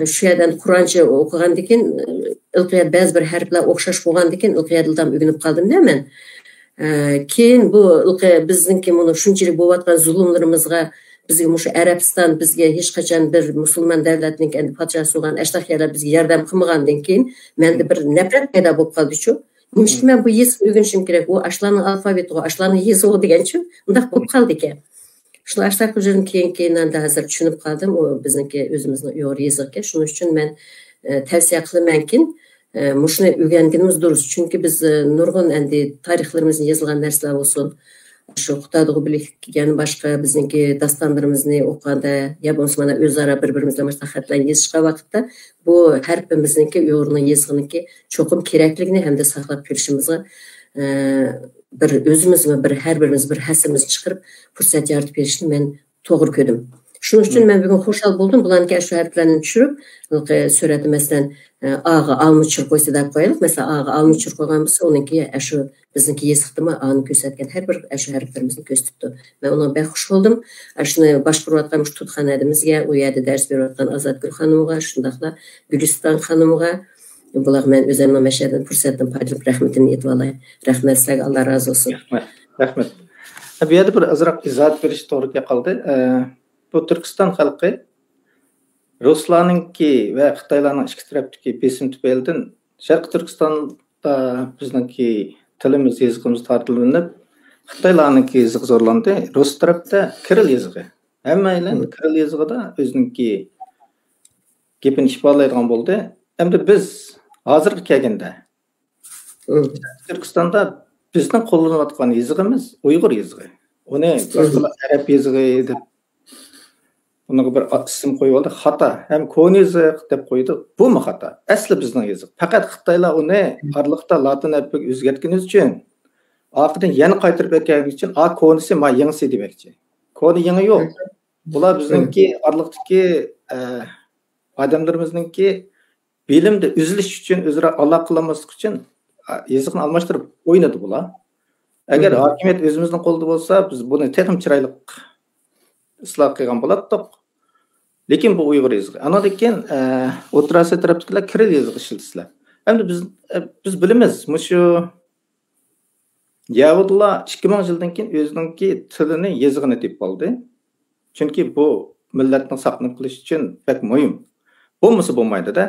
شۇ يەردە قۇرئانچە ئوقۇغاندىكىن، ئىلقىيە بەزى بىر ھەرپلەر ئوخشاش بولغاندىكىن، ئىلقىيە دىلدام ئۆگىنىپ قالدىم دە مەن. ئە، كېيىن بۇ ئىلقى بىزنىڭكى مۇنۇ شۇنچىلىك بولۇۋاتقان زۇلۇملىرىمىزغا، بىزگە مۇشۇ ئەرەبىستان، بىزگە ھېچقاچان بىر مۇسۇلمان دەۋلەتنىڭكى ئەمدى پادىشاھى بولغان ئەشلاق يەرلەر بىزگە ياردەم قىلمىغاندىن كېيىن، مەندە بىر نەپرەت پەيدا بولۇپ قالدىچۇ. نېمىشقا مەن بۇ يېزىقنى ئۆگىنىشىم كېرەك؟ ئۇ ئاشۇلارنىڭ ئالفاۋىتىغۇ، ئاشۇلارنىڭ يېزىقىغۇ دېگەنچۇ، مۇنداق بولۇپ قالدىكەن. شۇنى ئاشۇنداق بىر يىلدىن كېيىن، كېيىن ئەمدى ھازىر چۈشىنىپ قالدىم، ئۇ بىزنىڭكى ئۆزىمىزنىڭ ئۇيغۇر يېزىقى. شۇنىڭ ئۈچۈن مەن، ئە، تەۋسىيە قىلىمەنكىن، ئە، مۇشۇنى ئۆگەنگىنىمىز دۇرۇس. چۈنكى بىز، ئە، نۇرغۇن ئەمدى تارىخلىرىمىزدا يېزىلغان نەرسىلەر بولسۇن، شۇ خىتايدىغۇ بىلىك كەلگەن باشقا بىزنىڭكى داستانلىرىمىزنى ئوقۇغاندا، يا بولمىسا مانا ئۆزئارا بىر-بىرىمىز بىلەن مۇشۇنداق خەتلەرنى يېزىشقان ۋاقىتتا، بۇ ھەرپىمىزنىڭكى ئۇيغۇرنىڭ يېزىقىنىڭكى چوقۇم كېرەكلىكىنى ھەمدە ساقلاپ كېلىشىمىزغا، ئە، بىر ئۆزىمىزمۇ، بىر ھەر بىرىمىز بىر ھەسسىمىزنى چىقىرىپ، پۇرسەت يارىتىپ بېرىشنى مەن توغرا كۆردۈم. شۇنىڭ ئۈچۈن مەن بۈگۈن خۇشال بولدۇم. بۇلارنىڭكى ئاشۇ ھەرپلەرنى چۈشۈرۈپ، ھېلىقى سۈرەتنى، مەسىلەن، ئاغا ئالما چۈشۈرۈپ قويسا دەپ قويايلىق. مەسىلەن، ئاغا ئالما چۈشۈرۈپ قويغان بولسا، ئۇنىڭكى ئاشۇ بىزنىڭكى يېزىقتىمۇ ئانى كۆرسەتكەن ھەر بىر ئاشۇ ھەرپلىرىمىزنى كۆرسىتىپتۇ. مەن ئۇنىڭغا بەك خۇش بولدۇم. ئاشۇنى باشقۇرۇۋاتقان مۇشۇ تۇتخان ھەدىمىزگە، ئۇ يەردە دەرس بېرىۋاتقان ئازادگۈل خانىمغا، شۇنداقلا گۈلىستان خانىمغا، بۇلارغا مەن ئۆزۈمنىڭ مەشەدىن پۇرسەتتىن پايدىلىنىپ رەھمىتىمنى ئېيتىۋالاي. رەھمەت سىلەرگە، ئاللا رازى بولسۇن. رەھمەت. رەھمەت. بۇ يەردە بىر ئازراق ئىزاھات بېرىش توغرا كەپ قالدى. ئە، بۇ تۈركىستان خەلقى رۇسلارنىڭكى ۋە خىتايلارنىڭ ئىككى تەرەپتىكى بېسىم تۈپەيلىدىن شەرقىي تۈركىستاندا بىزنىڭكى تىلىمىز، يېزىقىمىز تارتىلىنىپ، خىتايلارنىڭكى يېزىقى زورلاندى. رۇس تەرەپتە كىرىل يېزىقى. ھەممەيلەن كىرىل يېزىقىدا ئۆزىنىڭكى گېپىنى ئىپادىلەيدىغان بولدى. ئەمدى بىز ھازىرغا كەلگەندە، تۈركىستاندا بىزنىڭ قوللىنىۋاتقان يېزىقىمىز ئۇيغۇر يېزىقى. ئۇنى باشقىلار ئەرەب يېزىقى دەپ، ئۇنىڭغا بىر ئىسىم قويۇۋالدى. خاتا. ھەم كونا يېزىق دەپ قويدى. بۇمۇ خاتا. ئەسلى بىزنىڭ يېزىق. پەقەت خىتايلار ئۇنى ئارىلىقتا لاتىن ئەلىپبىگە ئۆزگەرتكىنى ئۈچۈن، ئارقىدىن يەنە قايتۇرۇپ ئەكەلگىنى ئۈچۈن، ئا، كونىسى، ما، يېڭىسى دېمەكچى. كونا يېڭى يوق. بۇلار بىزنىڭكى ئارىلىقتىكى، ئە، ئادەملىرىمىزنىڭكى بىلىمدە ئۈزۈلۈش ئۈچۈن، ئۆزئارا ئالاقىلانماسلىق ئۈچۈن، ئا، يېزىقنى ئالماشتۇرۇپ ئوينىدى بۇلار. ئەگەر ھاكىمىيەت ئۆزىمىزنىڭ قولىدا بولسا، بىز بۇنى تېخىمۇ چىرايلىق ئىسلاھ قىلغان بولاتتۇق. لېكىن بۇ ئۇيغۇر يېزىقى. ئانىڭدىن كېيىن، ئە، ئوتتۇرا ئاسىيا تەرەپتىكىلەر كىرىل يېزىقى ئىشلىتىسىلەر. ئەمدى بىز، ئە، بىز بىلىمىز، مۇشۇ يەھۇدىيلار ئىككى مىڭ يىلدىن كېيىن ئۆزىنىڭكى تىلىنى، يېزىقىنى تېپىپ ئالدى. چۈنكى بۇ مىللەتنىڭ ساقلىنىپ قېلىشى ئۈچۈن بەك مۇھىم. بولمىسا بولمايدۇ-دە.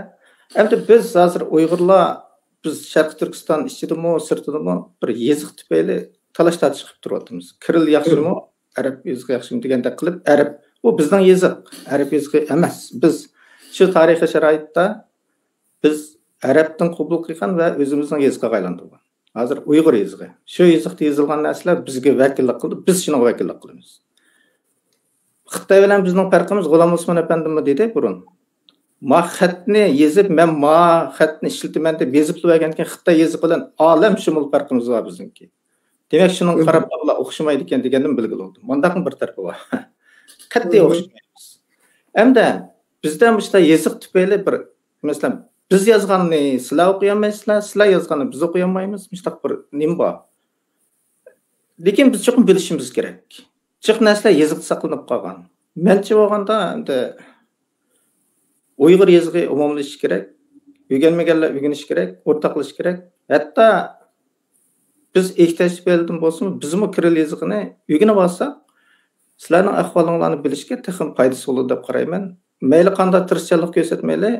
ئەمدى بىز ھازىر ئۇيغۇرلار، بىز شەرقىي تۈركىستان ئىچىدىمۇ، سىرتىدىمۇ بىر يېزىق تۈپەيلى تالاش-تارتىش قىلىپ تۇرۇۋاتىمىز. كىرىل ياخشىمۇ، ئەرەب يېزىقى ياخشىمۇ دېگەندەك قىلىپ، ئەرەب، ئۇ بىزنىڭ يېزىق، ئەرەب يېزىقى ئەمەس. بىز شۇ تارىخىي شارائىتتا بىز ئەرەبتىن قوبۇل قىلغان ۋە ئۆزىمىزنىڭ يېزىقىغا ئايلاندۇرغان. ھازىر ئۇيغۇر يېزىقى. شۇ يېزىقتا يېزىلغان نەرسىلەر بىزگە ۋەكىللىك قىلىدۇ، بىز شۇنىڭغا ۋەكىللىك قىلىمىز. خىتاي بىلەن بىزنىڭ پەرقىمىز، غۇلام ئوسمان ئەپەندىمۇ دېدى بۇرۇن. ما خەتنى يېزىپ، مەن ما خەتنى ئىشلىتىمەن دەپ يېزىپلا بەرگەندىن كېيىن، خىتاي يېزىقى بىلەن ئالەم شۇمۇل پەرقىمىز بار بىزنىڭكى. دېمەك، شۇنىڭغا قاراپلا بۇلار ئوخشىمايدىكەن دېگەندىن بىلگىلى بولدى. مۇنداقمۇ بىر تەرىپى بار. قەتئىي ئوخشىمايمىز. ئەمدى بىزدە مۇشۇنداق يېزىق تۈپەيلى بىر، مەسىلەن، بىز يازغاننى سىلەر ئوقۇيالمايسىلەر، سىلەر يازغاننى بىز ئوقۇيالمايمىز، مۇشۇنداق بىر نېمە بار. لېكىن بىز چوقۇم بىلىشىمىز كېرەك. جىق نەرسىلەر يېزىقتا ساقلىنىپ قالغان. مەنچە بولغاندا ئەمدى ئۇيغۇر يېزىقى ئومۇملىشىش كېرەك، ئۆگەنمىگەنلەر ئۆگىنىشى كېرەك، ئورتاقلىشىش كېرەك. ھەتتا بىز ئېھتىياج تۈپەيلىدىن بولسىمۇ، بىزمۇ كىرىل يېزىقىنى ئۆگىنىپ ئالساق، سىلەرنىڭ ئەھۋالىڭلارنى بىلىشكە تېخىمۇ پايدىسى بولىدۇ دەپ قارايمەن. مەيلى قانداق تىرىشچانلىق كۆرسەتمەيلى،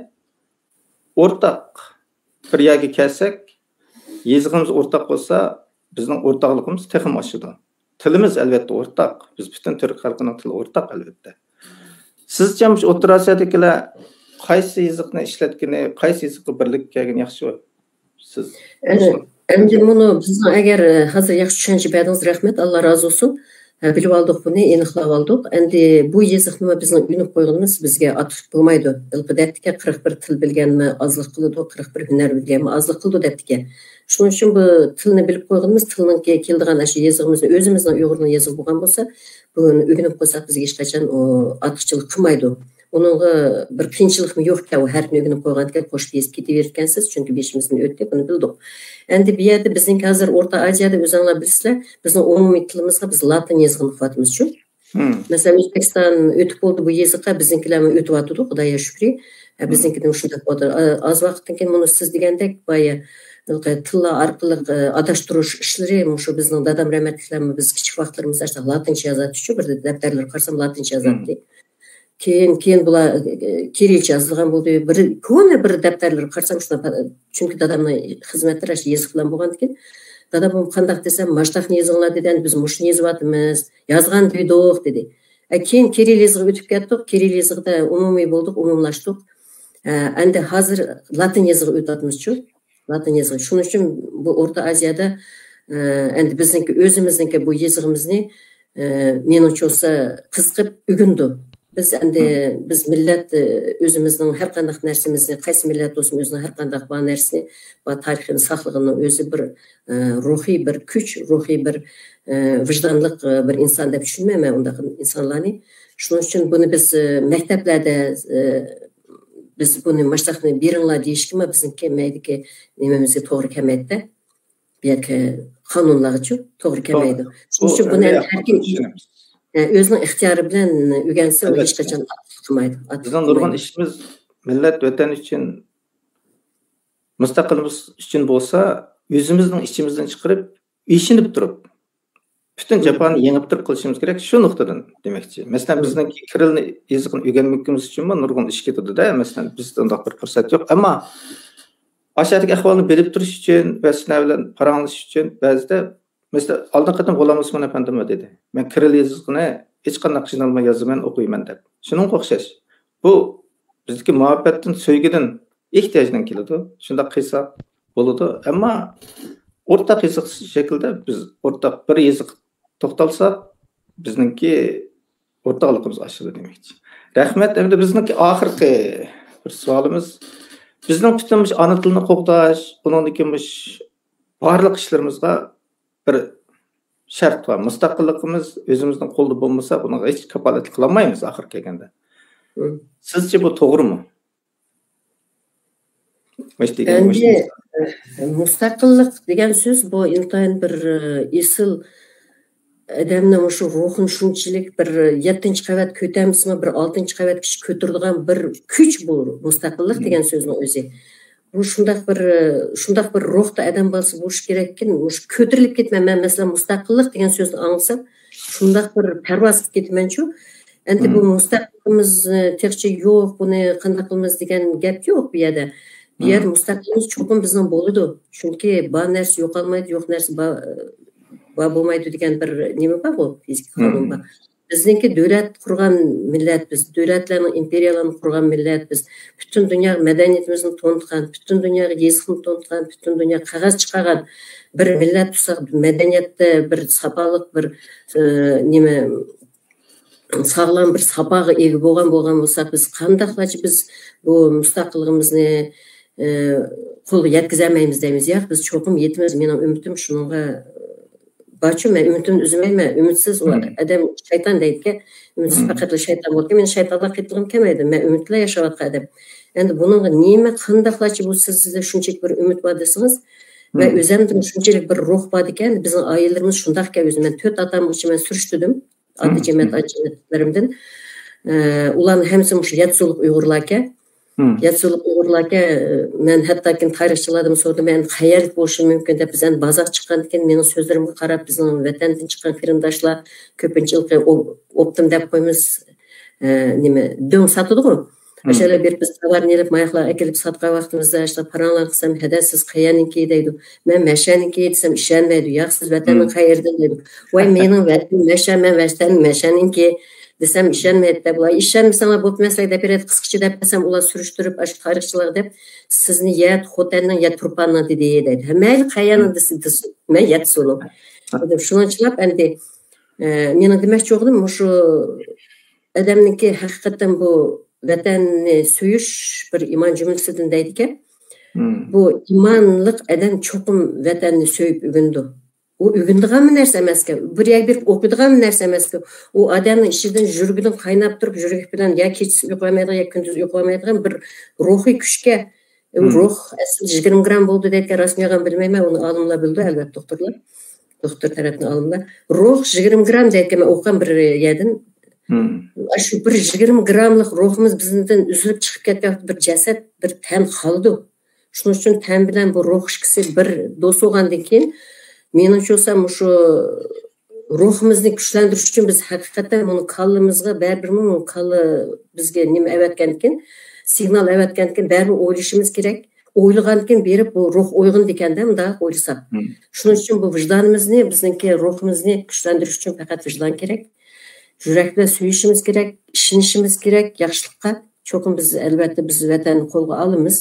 ئورتاق بىر يەرگە كەلسەك، يېزىقىمىز ئورتاق بولسا، بىزنىڭ ئورتاقلىقىمىز تېخىمۇ ئاشىدۇ. تىلىمىز ئەلۋەتتە ئورتاق. بىز پۈتۈن تۈرك خەلقىنىڭ تىلى ئورتاق ئەلۋەتتە. سىزچە مۇشۇ ئوتتۇرا ئاسىيادىكىلەر قايسى يېزىقنى ئىشلەتكىنى، قايسى يېزىققا بىرلىككە كەلگىنى ياخشى؟ سىز ئەمدى، ئەمدى مۇنۇ بىزنىڭ ئەگەر، ئە، ھازىر ياخشى چۈشەنچە بەردىڭىز، رەھمەت، ئاللا رازى بولسۇن. ئە، بىلىۋالدۇق بۇنى، ئېنىقلاۋالدۇق. ئەمدى بۇ يېزىقنىمۇ بىزنىڭ ئۆگىنىپ قويغىنىمىز بىزگە ئارتۇقچىلىق بولمايدۇ. ھېلىقى دەپتىكەن، قىرىق بىر تىل بىلگەنمۇ ئازلىق قىلىدۇ، قىرىق بىر ھۈنەر بىلگەنمۇ ئازلىق قىلىدۇ دەپتىكەن. شۇنىڭ ئۈچۈن بۇ تىلنى بىلىپ قويغىنىمىز، تىلنىڭكى كېلىدىغان ئاشۇ يېزىقىمىزنى، ئۆزىمىزنىڭ ئۇيغۇرنىڭ يېزىقى بولغان بولسا، بۇنى ئۆگىنىپ قويساق بىزگە ھېچقاچان ئۇ ئارتۇقچىلىق قىلمايدۇ. ئۇنىڭغا بىر قىيىنچىلىقمۇ يوقكەن، ئۇ ھەرپنى ئۆگىنىپ قويغانىكەن، قوشۇپ يېزىپ كېتىۋېرىدىكەنسىز، چۈنكى بېشىمىزدىن ئۆتتى، بۇنى بىلدۇق. ئەمدى بۇ يەردە بىزنىڭكى ھازىر ئورتا ئازىيادا ئۆزۈڭلار بىلىسىلەر، بىزنىڭ ئومۇمىي تىلىمىزغا بىز لاتىن يېزىقىنى ئۇقۇۋاتىمىزچۇ. مم. مەسىلەن، ئۆزبېكىستان ئۆتۈپ بولدى بۇ يېزىققا، بىزنىڭكىلەرمۇ ئۆتۈۋاتىدۇ، خۇدايغا شۈكرى. ئە، مم. بىزنىڭكىدىن شۇنداق بولدى. ئا-، ئاز ۋاقىتتىن كېيىن مۇنۇ سىز دېگەندەك بايا تىللار ئارقىلىق، ئە، ئاداشتۇرۇش ئىشلىرى، مۇشۇ بىزنىڭ دادام رەھمەتلىكلەرمۇ بىز كىچىك ۋاقىتلىرىمىزدا ئاشۇنداق لاتىنچە يازاتتىچۇ، بىر دەپتەرلىرى قارىسام لاتىنچە يازاتتى. مم. كېيىن، كېيىن بۇلار، ئە، كىرىلچە يازىلغان بولدى. بىر، كونا بىر دەپتەرلىرى قارىسام شۇنداق، چۈنكى دادامنىڭ خىزمەتلىرى ئاشۇ يېزىق بىلەن بولغاندىكىن، دادام قانداق دېسەم، ماشتاقنى يېزىڭلار دېدى، ئەمدى بىز مۇشۇنى يېزىۋاتىمىز، يازغان دېدۇق دېدى. ئە، كېيىن كىرىل يېزىقىغا ئۆتۈپ كەتتۇق، كىرىل يېزىقىدا ئومۇمىي بولدۇق، ئومۇملاشتۇق. ئە، ئەمدى ھازىر لاتىن يېزىقىغا ئۆتۈۋاتىمىزچۇ. لاتىن يېزىقى. شۇنىڭ ئۈچۈن بۇ ئورتا ئازىيادا، ئە، ئەمدى بىزنىڭكى ئۆزىمىزنىڭكى بۇ يېزىقىمىزنى، ئە، مېنىڭچە بولسا قىزىقىپ ئۆگىنىدۇ. بىز ئەمدى، مم. بىز مىللەت، ئە، ئۆزىمىزنىڭ ھەر قانداق نەرسىمىزنى، قايسى مىللەت بولسۇن ئۆزىنىڭ ھەر قانداق بار نەرسىنى، بار تارىخىنى ساقلىغىنىنىڭ ئۆزى بىر، ئە، روھىي بىر كۈچ، روھىي بىر، ئە، ۋىجدانلىق، ئە، بىر ئىنسان دەپ چۈشىنىمەن مەن ئۇنداق ئىنسانلارنى. شۇنىڭ ئۈچۈن بۇنى بىز، ئە، مەكتەپلەردە، ئە، بىز بۇنى ماشتاقنى بېرىڭلار دېيىشكىمۇ بىزنىڭكى مەيدىكى نېمىمىزگە توغرا كەلمەيدىدە. بۇ يەركى قانۇنلارغىچۇ توغرا كەلمەيدۇ. شۇنىڭ ئۈچۈن بۇنى ئەمدى ھەر كىم ئۆزىنىڭ ئىختىيارى بىلەن ئۆگەنسە، ئۇ ھېچقاچان ئارتۇقچىلىق قىلمايدۇ. بىزنىڭ نۇرغۇن ئىشىمىز مىللەت، ۋەتەن ئۈچۈن، مۇستەقىللىقىمىز ئۈچۈن بولسا، ئۆزىمىزنىڭ ئىچىمىزدىن چىقىرىپ، ئىشىنىپ تۇرۇپ، پۈتۈن جاپانى يېڭىپ تۇرۇپ قىلىشىمىز كېرەك. شۇ نۇقتىدىن دېمەكچى. مەسىلەن، بىزنىڭكى كىرىلنى يېزىقىنى ئۆگەنمىكىمىز ئۈچۈنمۇ نۇرغۇن ئىش كېتىدۇ-دە. مەسىلەن، بىزدە ئۇنداق بىر پۇرسەت يوق. ئەمما ئاشۇ يەردىكى ئەھۋالنى بىلىپ تۇرۇش ئۈچۈن ۋە سىلەر بىلەن پاراڭلىشىش ئۈچۈن بەزىدە، مەسىلەن، ئالدىنقى قېتىم غۇلام ئوسمان ئەپەندىمۇ دېدى، مەن كىرىل يېزىقىنى ھېچقانداق قىينالماي يازىمەن، ئوقۇيمەن دەپ. شۇنىڭغا ئوخشاش. بۇ بىزدىكى مۇھەببەتتىن، سۆيگۈدىن، ئېھتىياجدىن كېلىدۇ. شۇنداق قىلساق بولىدۇ. ئەمما ئورتاق يېزىق شەكلىدە بىز ئورتاق بىر يېزىق توختالساق، بىزنىڭكى ئورتاقلىقىمىز ئاشىدۇ دېمەكچى. رەھمەت. ئەمدى بىزنىڭكى ئاخىرقى بىر سوئالىمىز، بىزنىڭ پۈتۈن مۇشۇ ئانا تىلنى قوغداش، ئۇنىڭدىن كېيىن مۇشۇ بارلىق ئىشلىرىمىزغا بىر شەرت بار. مۇستەقىللىقىمىز ئۆزىمىزنىڭ قولىدا بولمىسا، بۇنىڭغا ھېچ كاپالەتلىك قىلالمايمىز ئاخىرى كەلگەندە. مم. سىزچە بۇ توغرىمۇ؟ مۇشۇ دېگەن ئەمدى، مۇشۇ. ئە، مۇستەقىللىق دېگەن سۆز بۇ ئىنتايىن بىر، ئە، ئېسىل ئادەمنىڭ مۇشۇ روھىنى شۇنچىلىك بىر يەتتىنچى قەۋەت كۆتەرمىسىمۇ، بىر ئالتىنچى قەۋەتكىچە كۆتۈرىدىغان بىر كۈچ بۇ مۇستەقىللىق دېگەن سۆزنىڭ ئۆزى. بۇ شۇنداق بىر، شۇنداق بىر روھتا ئادەم بالىسى بولۇشى كېرەككىن، مۇشۇ كۆتۈرۈلۈپ كېتىمەن. مەن، مەسىلەن، مۇستەقىللىق دېگەن سۆزنى ئاڭلىسام، شۇنداق بىر پەرۋاز قىلىپ كېتىمەنچۇ. ئەمدى بۇ مۇستەقىللىقىمىز، ئە، تېخىچە يوق، بۇنى قانداق قىلىمىز دېگەن گەپ يوق بۇ يەردە. بۇ يەردە مۇستەقىللىقىمىز چوقۇم بىزنىڭ بولىدۇ. چۈنكى بار نەرسە يوقالمايدۇ، يوق نەرسە بار، بار بولمايدۇ دېگەن بىر نېمە بار، بۇ فىزىكا قانۇن بار. بىزنىڭكى دۆلەت قۇرغان مىللەت بىز، دۆلەتلەرنىڭ، ئىمپېرىيەلەرنىڭ قۇرغان مىللەت بىز. پۈتۈن دۇنياغا مەدەنىيىتىمىزنى تونۇتقان، پۈتۈن دۇنياغا يېزىقنى تونۇتقان، پۈتۈن دۇنياغا قەغەز چىقارغان بىر مىللەت تۇرساق، مەدەنىيەتتە بىر ساپالىق بىر، ئى، نېمە، ساغلام بىر ساپاغا ئىگە بولغان، بولغان بولساق، بىز قانداقلارچە بىز بۇ مۇستەقىللىقىمىزنى، ئى، قولغا يەتكۈزەلمەيمىز دەيمىز. ياق، بىز چوقۇم يېتىمىز. مېنىڭ ئۈمىدىم شۇنىڭغا، بارچۇ، مەن ئۈمىدىمنى ئۈزمەيمەن. ئۈمىدسىز ئۇ ئادەم شەيتان دەيدىكەن. ئۈمىدسىز پەقەتلا شەيتان بولىدىكەن. مېنىڭ شەيتانلار قېتىلغۇم كەلمەيدۇ. مەن ئۈمىدلا ياشاۋاتقان ئادەم. ئەمدى بۇنىڭغا نېمە، قانداقلارچە بۇ سىزدە شۇنچىلىك بىر ئۈمىد بار دېسىڭىز، ۋە ئۆزەمدىمۇ شۇنچىلىك بىر روھ بار ئىكەن، بىزنىڭ ئائىلىلىرىمىز شۇنداق ئىكەن. ئۆزى مەن تۆت ئاتام بويىچە مەن سۈرۈشتۈردۈم. ئاتا جەمەت، ئاتا جەمەتلىرىمدىن. ئە، ئۇلارنىڭ ھەممىسى مۇشۇ ياتسۇلۇق ئۇيغۇرلاركەن. ياتسۇلۇق ئۇيغۇرلاركەن. مەن ھەتتاكى تارىخچىلاردىن سورىدىم، مەن قەيەردىكى بولۇشى مۇمكىن دەپ، بىز ئەمدى بازارغا چىققاندىكىن مېنىڭ سۆزلىرىمگە قاراپ، بىزنىڭ ۋەتەندىن چىققان قېرىنداشلار كۆپىنچە ھېلىقى ئو-، ئوپتىم دەپ قويىمىز، ئە، نېمە، دۆڭ ساتىدىغۇ. ئاشۇلار بېرىپ بىز تاۋارنى ئېلىپ، ماياقلار ئەكېلىپ ساتقان ۋاقتىمىزدا، ئاشۇلار پاراڭلار قىلسام، ھەدە، سىز قەيەرنىڭكى دەيدۇ. مەن مەشەنىڭكى دېسەم، ئىشەنمەيدۇ. ياق، سىز ۋەتەننىڭ قەيەرىدىن دەيدۇ. ۋاي، مېنىڭ ۋەتىنىم مەشە، مەن ۋەتەن مەشەنىڭكى دېسەم، ئىشەنمەيدۇ دەپ، ۋاي، ئىشەنمىسەڭلار بوپتۇ، مەن سىلەرگە دەپ بېرەي، قىسقىچە دەپ بەرسەم، ئۇلار سۈرۈشتۈرۈپ، ئاشۇ تارىخچىلارغا دەپ، سىزنى يا خوتەننىڭ، يا تۇرپاننىڭ دېدى دەيدۇ. ھە، مەيلى، قەيەرنىڭ دېسە، دېسۇن. مەن ياتسۇنۇ. شۇنىڭچىلاپ ئەمدى، ئە، مېنىڭ دېمەكچى بولغىنىم مۇشۇ ئادەمنىڭكى ھەقىقەتەن بۇ ۋەتەننى سۆيۈش بىر ئىمان جۈملىسىدىن دەيدىكەن. بۇ ئىمانلىق ئادەم چوقۇم ۋەتەننى سۆيۈپ ئۆگىنىدۇ. ئۇ ئۆگىنىدىغانمۇ نەرسە ئەمەسكەن، بىر يەرگە بېرىپ ئوقۇيدىغانمۇ نەرسە ئەمەسكەن. ئۇ ئادەمنىڭ ئىچىدىن، يۈرىكىدىن قايناپ تۇرۇپ، يۈرىكى بىلەن يا كېچىسى ئۇيقۇلىمايدىغان، يا كۈندۈزى ئۇيقۇلىمايدىغان بىر روھىي كۈچكە، ئۇ روھ ئەسلىدە يىگىرمە گرام بولىدۇ دەيدىكەن، راستمۇ يالغان بىلمەيمەن، ئۇنى ئالىملار بىلىدۇ، ئەلۋەتتە، دوختۇرلار. دوختۇر تەرەپتىن ئالىملار. روھ يىگىرمە گرام دەيدىكەن، مەن ئوقۇغان بىر يەردىن. ئاشۇ بىر يىگىرمە گراملىق روھىمىز بىزدىن ئۈزۈلۈپ چىقىپ كەتكەن ۋاقىتتا بىر جەسەت، بىر تەن قالىدۇ. شۇنىڭ ئۈچۈن تەن بىلەن بۇ روھ ئىككىسى بىر دوست بولغاندىن كېيىن، مېنىڭچە بولسا، مۇشۇ روھىمىزنى كۈچلەندۈرۈش ئۈچۈن بىز ھەقىقەتەن بۇنى كاللىمىزغا، بەرىبىرمۇ بۇ كاللا بىزگە نېمە ئەۋەتكەنكىن، سىگنال ئەۋەتكەنكىن، بەرىبىر ئويلىشىمىز كېرەك. ئويلىغاندىكىن بېرىپ بۇ روھ ئويغىنىدىكەندە، مۇنداق ئويلىساق. شۇنىڭ ئۈچۈن بۇ ۋىجدانىمىزنى، بىزنىڭكى روھىمىزنى كۈچلەندۈرۈش ئۈچۈن پەقەت ۋىجدان كېرەك. يۈرەك بىلەن سۆيۈشىمىز كېرەك، ئىشىنىشىمىز كېرەك ياخشىلىققا. چوقۇم بىز، ئەلۋەتتە، بىز ۋەتەننى قولغا ئالىمىز.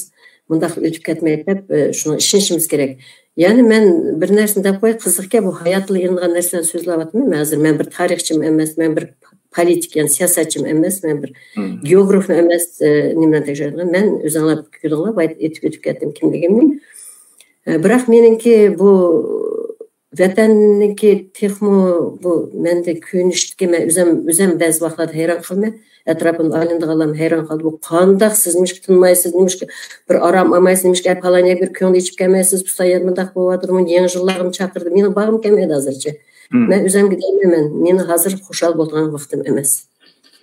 مۇنداق ئۆتۈپ كەتمەيدۇ دەپ، ئە، شۇنىڭغا ئىشىنىشىمىز كېرەك. يەنى مەن بىر نەرسىنى دەپ قوياي، قىزىقكەن، بۇ ھاياتلا ئېلىنغان نەرسىلەرنى سۆزلەۋاتىمەن. مەن ھازىر، مەن بىر تارىخچىمۇ ئەمەس، مەن بىر پولىتىك، يەنى سىياسەتچىمۇ ئەمەس، مەن بىر گېئوگرافمۇ ئەمەس، ئە، نېمىلەرنى تەكشۈرىدىغان. مەن ئۆزۈڭلار كۆردۈڭلار، بايا ئېيتىپ ئۆتۈپ كەتتىم كىملىكىمنى. ئە، بىراق مېنىڭكى بۇ ۋەتەننىڭكى تېخىمۇ بۇ مەندە كۆيۈنۈشتىكى، مەن ئۆزۈم، ئۆزۈم بەزى ۋاقىتلاردا ھەيران قالىمەن. ئەتراپىمدا ئايلىنىدىغانلارمۇ ھەيران قالدى. بۇ قانداق، سىز نېمىشقا تىنمايسىز، نېمىشقا بىر ئارام ئالمايسىز، نېمىشقا پالان يەرگە بىر كۆڭۈل ئېچىپ كەلمەيسىز، بۇ ساياھەت مۇنداق بولۇۋاتىدۇ، يېڭى يىللارغىمۇ چاقىردى. مېنىڭ بارغۇم كەلمەيدۇ ھازىرچە. مەن ئۆزۈمگە دەيمەن، مەن، مېنىڭ ھازىر خۇشال بولىدىغان ۋاقتىم ئەمەس.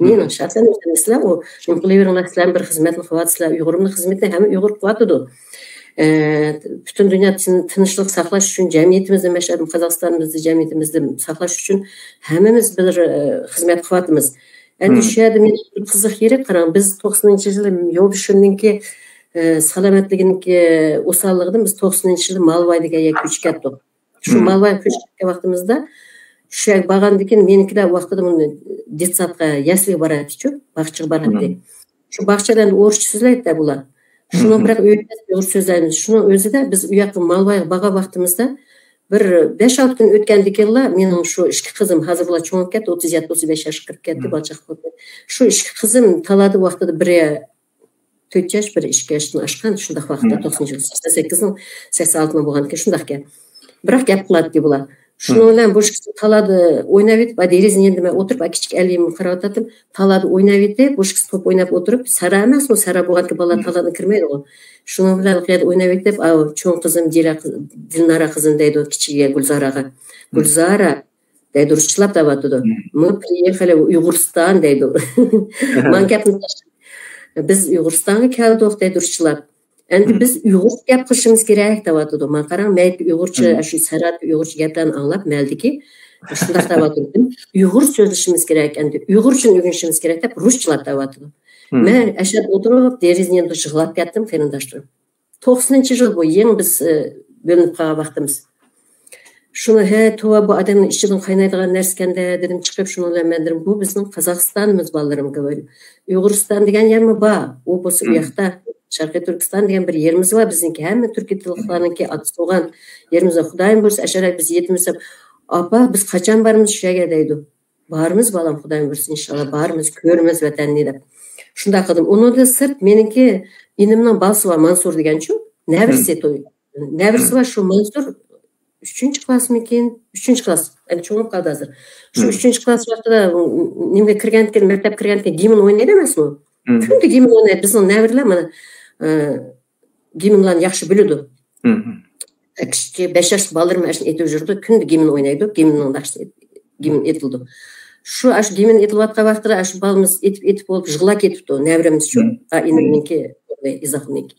مېنىڭ شەخسەن ئۆزۈم، سىلەر ئۇ نېمە قىلىۋېرىڭلار، سىلەر بىر خىزمەتنى قىلىۋاتىسىلەر، ئۇيغۇرۇمنىڭ خىزمىتىنى ھەممە ئۇيغۇر قىلىۋاتىدۇ. ئە، پۈتۈن دۇنيا تىن-، تىنچلىق ساقلاش ئۈچۈن جەمئىيىتىمىزدە، مەشەدىن قازاقىستانىمىزدا، جەمئىيىتىمىزدە ساقلاش ئۈچۈن ھەممىمىز بىر، ئە، خىزمەت قىلىۋاتىمىز. ئەمدى شۇ يەردە مېنىڭ بىر قىزىق يېرى، قاراڭ، بىز توقسىنىنچى يىلى يولدىشىمنىڭكى، ئە، سالامەتلىكىنىڭكى ئوساللىقىدىن بىز توقسىنىنچى يىلى مالۋاي دېگەن يەرگە كۆچۈپ كەتتۇق. شۇ مالۋاي كۆچۈپ كەتكەن ۋاقتىمىزدا، شۇ يەرگە بارغاندىن كېيىن، مېنىڭكىلەر ۋاقتىدا بۇنى دېتسادقا، يەسلىگە باراتتىچۇ، باغچىغا باراتتى. شۇ باغچىدا ئەمدى ئورۇسچە سۆزلەيتتى بۇلار. شۇنىڭ بىراق ئۆيدە ئۇيغۇر سۆزلەيمىز. شۇنىڭ ئۆزىدە بىز ئۇ ياققا مالۋايغا بارغان ۋاقتىمىزدا، بىر بەش-ئالتە كۈن ئۆتكەندىن كېيىنلا مېنىڭ شۇ ئىككى قىزىم، ھازىر بۇلار چوڭىيىپ كەتتى، ئوتتۇز يەتتە، ئوتتۇز بەش ياشقا كىرىپ كەتتى، بالا-چاقا بولۇپ كەتتى. شۇ ئىككى قىزىم تالادا ۋاقتىدا بىرى تۆت ياش، بىرى ئىككى ياشتىن ئاشقان، شۇنداق ۋاقىتتا، توقسىنىنچى يىل، سەكسەن سەككىزنىڭ، سەكسەن ئالتىنىڭ بولغاندىكىن شۇنداقكەن. بىراق گەپ قىلاتتى بۇلار. شۇنىڭ بىلەن بۇ ئىككىسى تالادا ئويناۋېتىپ، دېرىزىنىڭ يېنىدا مەن ئولتۇرۇپ، كىچىك ئەلىمگە قاراۋاتاتتىم. تالادا ئويناۋېتىپ، بۇ ئىككىسى توپ ئويناپ ئولتۇرۇپ، سارا ئەمەسمۇ، سارا بولغاندىكىن بالىلار تالادىن كىرمەيدىغۇ. شۇنىڭ بىلەن يەردە ئويناۋېتىپ، ئاۋۇ چوڭ قىزىم دىلا-، دىلنارا قىزىم دەيدۇ، كىچىكىگە، گۈلزارەگە. گۈلزارە، دەيدۇ، رۇسچىلاپ دەۋاتىدۇ. Мы приехали в Уйгурстан دەيدۇ. ماڭا گەپنى، بىز ئۇيغۇرىستانغا كەلدۇق دەيدۇ رۇسچىلاپ. ئەمدى بىز ئۇيغۇرچە گەپ قىلىشىمىز كېرەك دەۋاتىدۇ. ماڭا قاراڭ، مەيلى ئۇيغۇرچە، شۇ سەرھەدتىكى ئۇيغۇرچە گەپلەرنى ئاڭلاپ، مەلدىكى شۇنداق دەۋاتىدۇ. ئۇيغۇر سۆزلىشىمىز كېرەك، ئەمدى ئۇيغۇرچىنى ئۆگىنىشىمىز كېرەك دەپ رۇسچىلاپ دەۋاتىدۇ. مەن ئەشەدە ئولتۇرۇپ، دېرىزىنىڭ يېنىدا يىغلاپ كەتتىم، قېرىنداشلىرىم. توقسىنىنچى يىل بۇ يېڭى بىز، ئە، بۆلۈنۈپ قالغان ۋاقتىمىز. شۇنى، ھە، توۋا، بۇ ئادەمنىڭ ئىچىدىن قاينايدىغان نەرسىكەندە، دېدىم چىقىپ، شۇنىڭ بىلەن مەن دېدىم، بۇ بىزنىڭ قازاقىستانىمىز، بالىلىرىم، گوۋۇيۈم. ئۇيغۇرىستان دېگەن يەرمۇ بار، ئۇ بولسا ئۇ ياقتا، شەرقىي تۈركىستان دېگەن بىر يېرىمىز بار بىزنىڭكى، ھەممە تۈركىي تىللىقلارنىڭكى ئاتىسى بولغان يېرىمىز بار. خۇدايىم بۇيرۇسا، ئەشەدە بىز يېتىمىز دەپ، ئاپا، بىز قاچان بارىمىز شۇ يەرگە دەيدۇ. بارىمىز، بالام، خۇدايىم بۇيرۇسا، ئىنشاللا بارىمىز، كۆرىمىز ۋەتەننى دەپ. شۇنداق قىلدىم. ئۇنىڭدىن سىرت مېنىڭكى ئىنىمنىڭ بالىسى بار، مانسۇر دېگەنچۇ، نەۋرىسى توي. نەۋرىسى بار، شۇ مانسۇر ئۈچىنچى كىلاسمىكىن؟ ئۈچىنچى كىلاس. ئەمدى چوڭىيىپ قالدى ھازىر. شۇ مم. ئۈچىنچى كىلاس ۋاقتىدا، م-، نېمىگە كىرگەندىكىن، مەكتەپكە كىرگەندىكىن گىمن ئوينايدۇ ئەمەسمۇ؟ مم. كۈندە گىمن ئوينايدۇ. بىزنىڭ نەۋرىلەر مانا، ئە، گىمنلارنى ياخشى بىلىدۇ. مم. كىچىك بەش ياشلىق بالىلىرىم ئاشۇنى ئېيتىپ يۈرىدۇ. كۈندە گىمن ئوينايدۇ. گىمننىڭ ناخشىسى، گىمن ئېيتىلىدۇ. شۇ، ئاشۇ گىمن ئېيتىلىۋاتقان ۋاقتىدا ئاشۇ بالىمىز ئېيتىپ، ئېيتىپ بولۇپ يىغلاپ كېتىپتۇ. نەۋرىمىزچۇ، مم. ئا، ئىنىمنىڭكى، ئىزاقنىڭكى.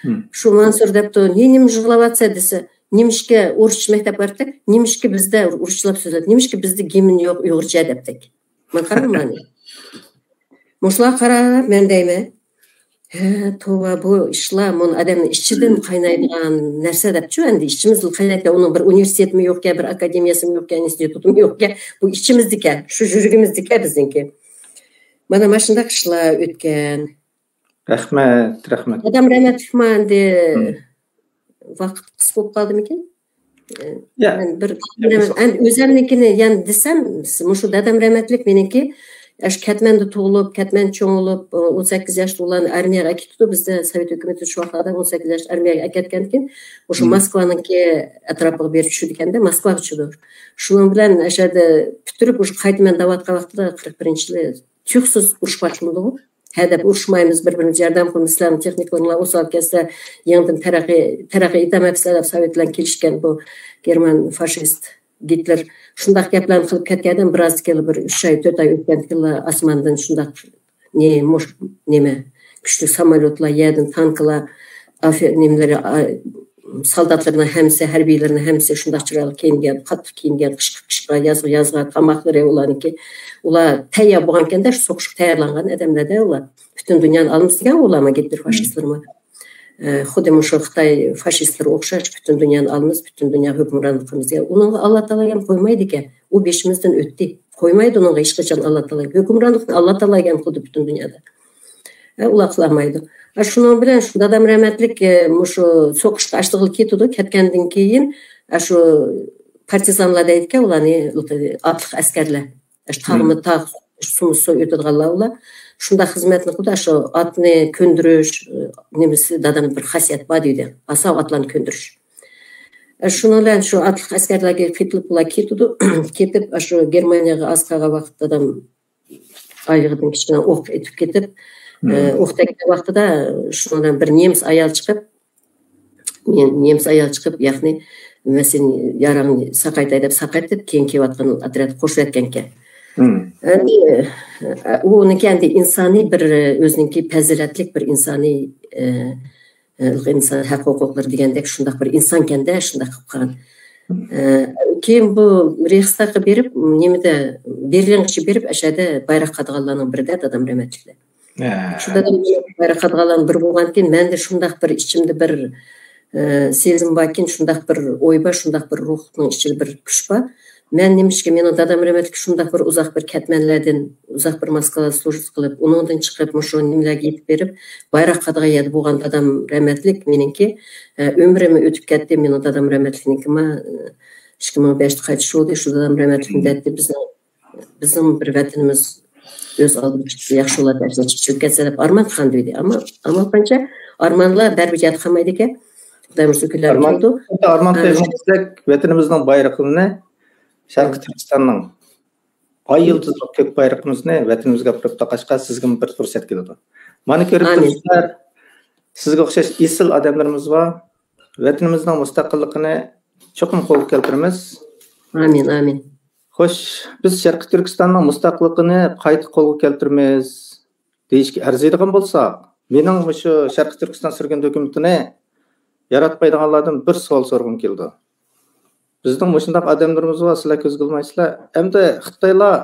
مم. شۇ مانسۇر دەپتۇ، «نى-، نېمە يىغلاۋاتسا؟» دېسە، «نېمىشكە ئۇرۇش مەكتەپ بارتەك، نېمىشكە بىزدە ئۇرۇشچىلاپ سۆزلەپ، نېمىشكە بىزدە گىمن يوق ئۇيغۇرچە؟» دەپتەك. مانا قاراڭ مانى. مۇشۇلارغا قاراپ مەن دەيمەن، ھە، توۋا، بۇ ئىشلار مۇنۇ ئادەمنىڭ ئىچىدىن قاينايدىغان نەرسە دەپچۇ، ئەمدى ئىچىمىزدىن قاينايدىكەن. ئۇنىڭ بىر ئۇنىۋېرسىتېتىمۇ يوقكەن، بىر ئاكادېمىيەسىمۇ يوقكەن، ئىنستىتۇتىمۇ يوقكەن. بۇ ئىچىمىزدىكەن، شۇ يۈرىكىمىزدىكەن بىزنىڭكى. مانا ماشۇنداق ئىشلار ئۆتكەن. رەھمەت، رەھمەت. دادام رەھمەتلىكمۇ ئەمدى ۋاقىت قىس بولۇپ قالدىمىكىن؟ يا، مەن بىر يا، ئەمدى ئۆزۈمنىڭكىنى يەنە دېسەم، مۇشۇ دادام رەھمەتلىك مېنىڭكى، ئاشۇ كەتمەندە تۇغۇلۇپ، كەتمەندە چوڭ بولۇپ، ئون سەككىز ياشتا ئۇلارنى ئارمىيەگە ئەكېتىپتۇ. بىزدە سوۋېت ھۆكۈمىتى شۇ ۋاقىتلاردا ئون سەككىز ياشتا ئارمىيەگە ئەكەتكەندىكىن، مۇشۇ مم. موسكۋانىڭكى ئەتراپىغا بېرىپ چۈشىدىكەندە، موسكۋاغا چۈشىدۇ. شۇنىڭ بىلەن ئەشەدە پۈتتۈرۈپ، ئۇشۇ قايتىمەن دەۋاتقان ۋاقتىدا، قىرىق بىرىنچى يىلى تۇيۇقسىز ئۇرۇش باشلىنىدىغۇ. ھەدەپ ئۇرۇشمايمىز، بىر-بىرىمىزگە ياردەم قىلىمىز، سىلەرنىڭ تېخنىكىلىرىڭلار ئوسال كەتسە، يېڭىدىن تەرەققىي، تەرەققىي ئېتەلمەيسىلەر دەپ سوۋېت بىلەن كېلىشكەن بۇ گېرمان فاشىست گىتلېر. شۇنداق گەپلەرنى قىلىپ كەتكەندىن بىر ئاز كېيىن، بىر ئۈچ ئاي، تۆت ئاي ئۆتكەندىن كېيىن ئاسماندىن شۇنداق نېمە، كۈچلۈك ساموليوتلار، يەردىن تانكىلار، ئافى-، نېمىلىرى، ئا-، سالداتلىرىنىڭ ھەممىسى، ھەربىيلىرىنىڭ ھەممىسى شۇنداق چىرايلىق كىيىنگەن، قاتتىق كىيىنگەن، قىشقا، قىشقا، يازغا، يازغا، تاماقلىرى ئۇلارنىڭكى. ئۇلار تەييار بولغانكەندە، شۇ سوقۇشقا تەييارلانغان ئادەملەردە ئۇلار. پۈتۈن دۇنيانى ئالىمىز دېگەن ئۇلارمۇ گىتلېر فاشىستلىرىمۇ. ئە، خۇددى مۇشۇ خىتاي فاشىستلىرى ئوخشاش، پۈتۈن دۇنيانى ئالىمىز، پۈتۈن دۇنيا ھۆكۈمرانلىقىمىز دېگەن. ئۇنىڭغا ئاللا تائالا يەنە قويمايدىكەن. ئۇ بېشىمىزدىن ئۆتتى. قويمايدۇ ئۇنىڭغا ھېچقاچان ئاللا تائالا. ھۆكۈمرانلىقنى ئاللا تائالا يەنە قىلدى پۈتۈن دۇنيادا. ئە، ئۇلار قىلالمايدۇ. ئە، شۇنىڭ بىلەن شۇ دادام رەھمەتلىك، ئە، مۇشۇ سوقۇشقا ئاشلىقىلا كېتىدۇ. كەتكەندىن كېيىن، ئە، شۇ پارتىزانلار دەيدىكەن ئۇلارنى، ئاتلىق ئەسكەرلەر. ئە، شۇ تاغمۇ تاغ، سۇمۇ سۇ ئۆتىدىغانلار ئۇلار. شۇنداق خىزمەتنى قىلدى. ئە، شۇ ئاتنى كۆندۈرۈش، ئە، نېمىسى، دادامدا بىر خاسىيەت بار دېدى. ئاسان ئاتلارنى كۆندۈرۈش. ئە، شۇنىڭ بىلەن شۇ ئاتلىق ئەسكەرلەرگە قېتىلىپ ئۇلار كېتىدۇ. كېتىپ، ئە، شۇ گېرمانىيەگە ئاز قالغان ۋاقىتتا دادام ئايىغىدىن كىچىككىنە ئوق ئېتىپ كېتىپ، ئە، ئوق تەگكەن ۋاقتىدا شۇنىڭ بىلەن بىر نېمىس ئايال چىقىپ، نېمىس ئايال چىقىپ، ياقنى، مەن سېنى ياراڭنى ساقايتاي دەپ ساقايتىپ، كېيىن كېلىۋاتقان ئوتريادقا قوشۇۋەتكەنكەن. ئەمدى، ئە، ئۇنىڭكى ئەمدى ئىنسانىي بىر، ئۆزىنىڭكى پەزىلەتلىك بىر ئىنسانىي، ئە، ئە، ئىنسان ھەق ھوقۇقلىرى دېگەندەك شۇنداق بىر ئىنسانكەندە، شۇنداق قىلىپ قالغان. ئە، كېيىن بۇ رېخستاگقا بېرىپ، نېمىدە، بېرلىنغىچە بېرىپ، ئەشەدە بايراق قادىغانلارنىڭ بىرىدە دادام رەھمەتلىكلەر. شۇ دادام بايراق قادىغانلارنىڭ بىرى بولغاندىكىن، مەندە شۇنداق بىر ئىچىمدە بىر، ئە، سېزىم باركىن، شۇنداق بىر ئوي بار، شۇنداق بىر روھنىڭ ئىچىدە بىر كۈچ بار. مەن نېمىشقا، مېنىڭ دادام رەھمەتلىك شۇنداق بىر ئۇزاق بىر كەتمەنلەردىن، ئۇزاق بىر موسكۋادا سلۇژىت قىلىپ، ئۇنىڭدىن چىقىپ، مۇشۇ نېمىلەرگە يېتىپ بېرىپ، بايراق قادىغان يەردە بولغان دادام رەھمەتلىك مېنىڭكى، ئە، ئۆمرىمۇ ئۆتۈپ كەتتى، مېنىڭ دادام رەھمەتلىكنىڭكىما، ئە، ئىككى مىڭ بەشتە قايتىش بولدى، شۇ دادام رەھمەتلىكنى دەيتتى، بىزنىڭ، بىزنىڭ بىر ۋەتىنىمىز ئۆز ئالدىغا چىقسا ياخشى بولاتتى، ئەسلى چىقىپ كەتسە دەپ ئارمان قىلغان دېدى. ئەمما، ئەمما قانچە ئارمانلار بەرىبىر يەردە قالمايدىكەن. خۇدايىمىز ئۆكۈنلەر ئارمان، كېلىدۇ. خۇددى ئارمان ئە، قىلغان بولساق، ۋەتىنىمىزنىڭ بايرىقىنى، شەرقىي تۈركىستاننىڭ ئاي يۇلتۇزلۇق كۆك بايرىقىمىزنى ۋەتىنىمىزگە ئاپىرىپ تاقاشقا سىزگىمۇ بىر پۇرسەت كېلىدۇ. مانا كۆرۈپ ئامىن. تۇرۇپسىلەر، سىزگە ئوخشاش ئېسىل ئادەملىرىمىز بار. ۋەتىنىمىزنىڭ مۇستەقىللىقىنى چوقۇم قولغا كەلتۈرىمىز. ئامىن، ئامىن. خوش، بىز شەرقىي تۈركىستاننىڭ مۇستەقىللىقىنى قايتا قولغا كەلتۈرىمىز دېيىشكە ئەرزىيدىغان بولساق، مېنىڭ مۇشۇ شەرقىي تۈركىستان سۈرگۈندە ھۆكۈمىتىنى ياراتمايدىغانلاردىن بىر سوئال سورىغۇم كېلىدۇ. بىزنىڭ مۇشۇنداق ئادەملىرىمىز بار، سىلەر كۆزگە ئىلمايسىلەر. ئەمدى خىتايلار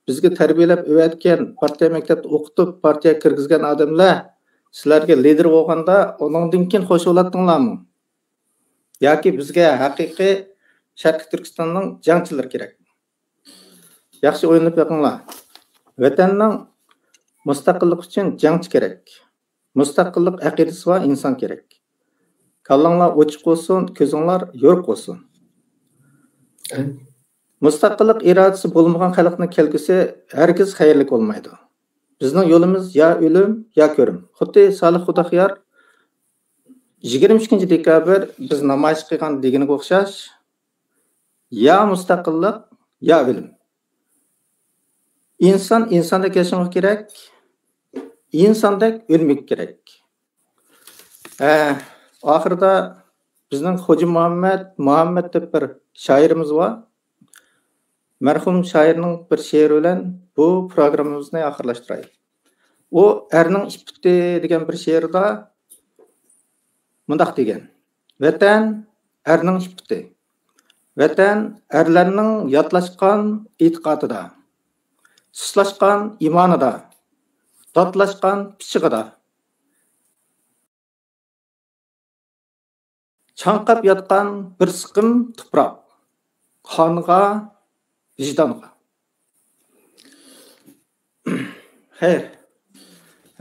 بىزگە تەربىيەلەپ ئۆگەتكەن، پارتىيە مەكتەپتە ئوقۇتۇپ، پارتىيەگە كىرگۈزگەن ئادەملەر سىلەرگە لىدېر بولغاندا، ئۇنىڭدىن كېيىن خوش بولاتتىڭلارمۇ؟ ياكى بىزگە ھەقىقىي شەرقىي تۈركىستاننىڭ جەڭچىلىرى كېرەك؟ ياخشى ئويلىنىپ بېقىڭلار. ۋەتەننىڭ مۇستەقىللىقى ئۈچۈن جەڭچى كېرەك. مۇستەقىللىق ئەقىدىسى بار ئىنسان كېرەك. كاللاڭلار ئوچۇق بولسۇن، كۆزۈڭلار يورۇق بولسۇن. ئامىن. مۇستەقىللىق ئىرادىسى بولمىغان خەلقنىڭ كەلگۈسى ھەرگىز خەيرلىك بولمايدۇ. بىزنىڭ يولىمىز يا ئۆلۈم، يا كۆرۈم. خۇددى سالىھ خۇداخيار يىگىرمە ئىككىنچى دېكابىر بىز نامايىش قىلغان دېگىنىگە ئوخشاش، يا مۇستەقىللىق، يا ئۆلۈم. ئىنسان ئىنساندەك ياشىمىغا كېرەك، ئىنساندەك ئۆلمىگە كېرەك. ھە، ئاخىرىدا بىزنىڭ خوجا مۇھەممەد، مۇھەممەد دەپ بىر شائىرىمىز بار. مەرھۇم شائىرنىڭ بىر شېئىرى بىلەن بۇ پروگراممىمىزنى ئاخىرلاشتۇرايلى. ئۇ ئەرنىڭ ئىپپىتى دېگەن بىر شېئىرىدا مۇنداق دېگەن: «ۋەتەن ئەرنىڭ ئىپپىتى. ۋەتەن ئەرلەرنىڭ ياتلاشقان ئېتىقادىدا، سۇسلاشقان ئىمانىدا، داتلاشقان پىچىقىدا. چاڭقاپ ياتقان بىر سىقىم تۇپراق، قانغا، ۋىجدانغا.» خەير.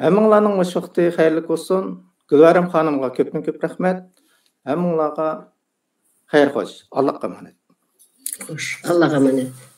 ھەممىڭلارنىڭ مۇشۇ ۋاقتى خەيرلىك بولسۇن. گۈلۋەرەم خانىمغا كۆپتىن كۆپ رەھمەت. ھەممىڭلارغا خەير خوش. ئاللاغا ئامانەت. خوش، ئاللاغا ئامانەت.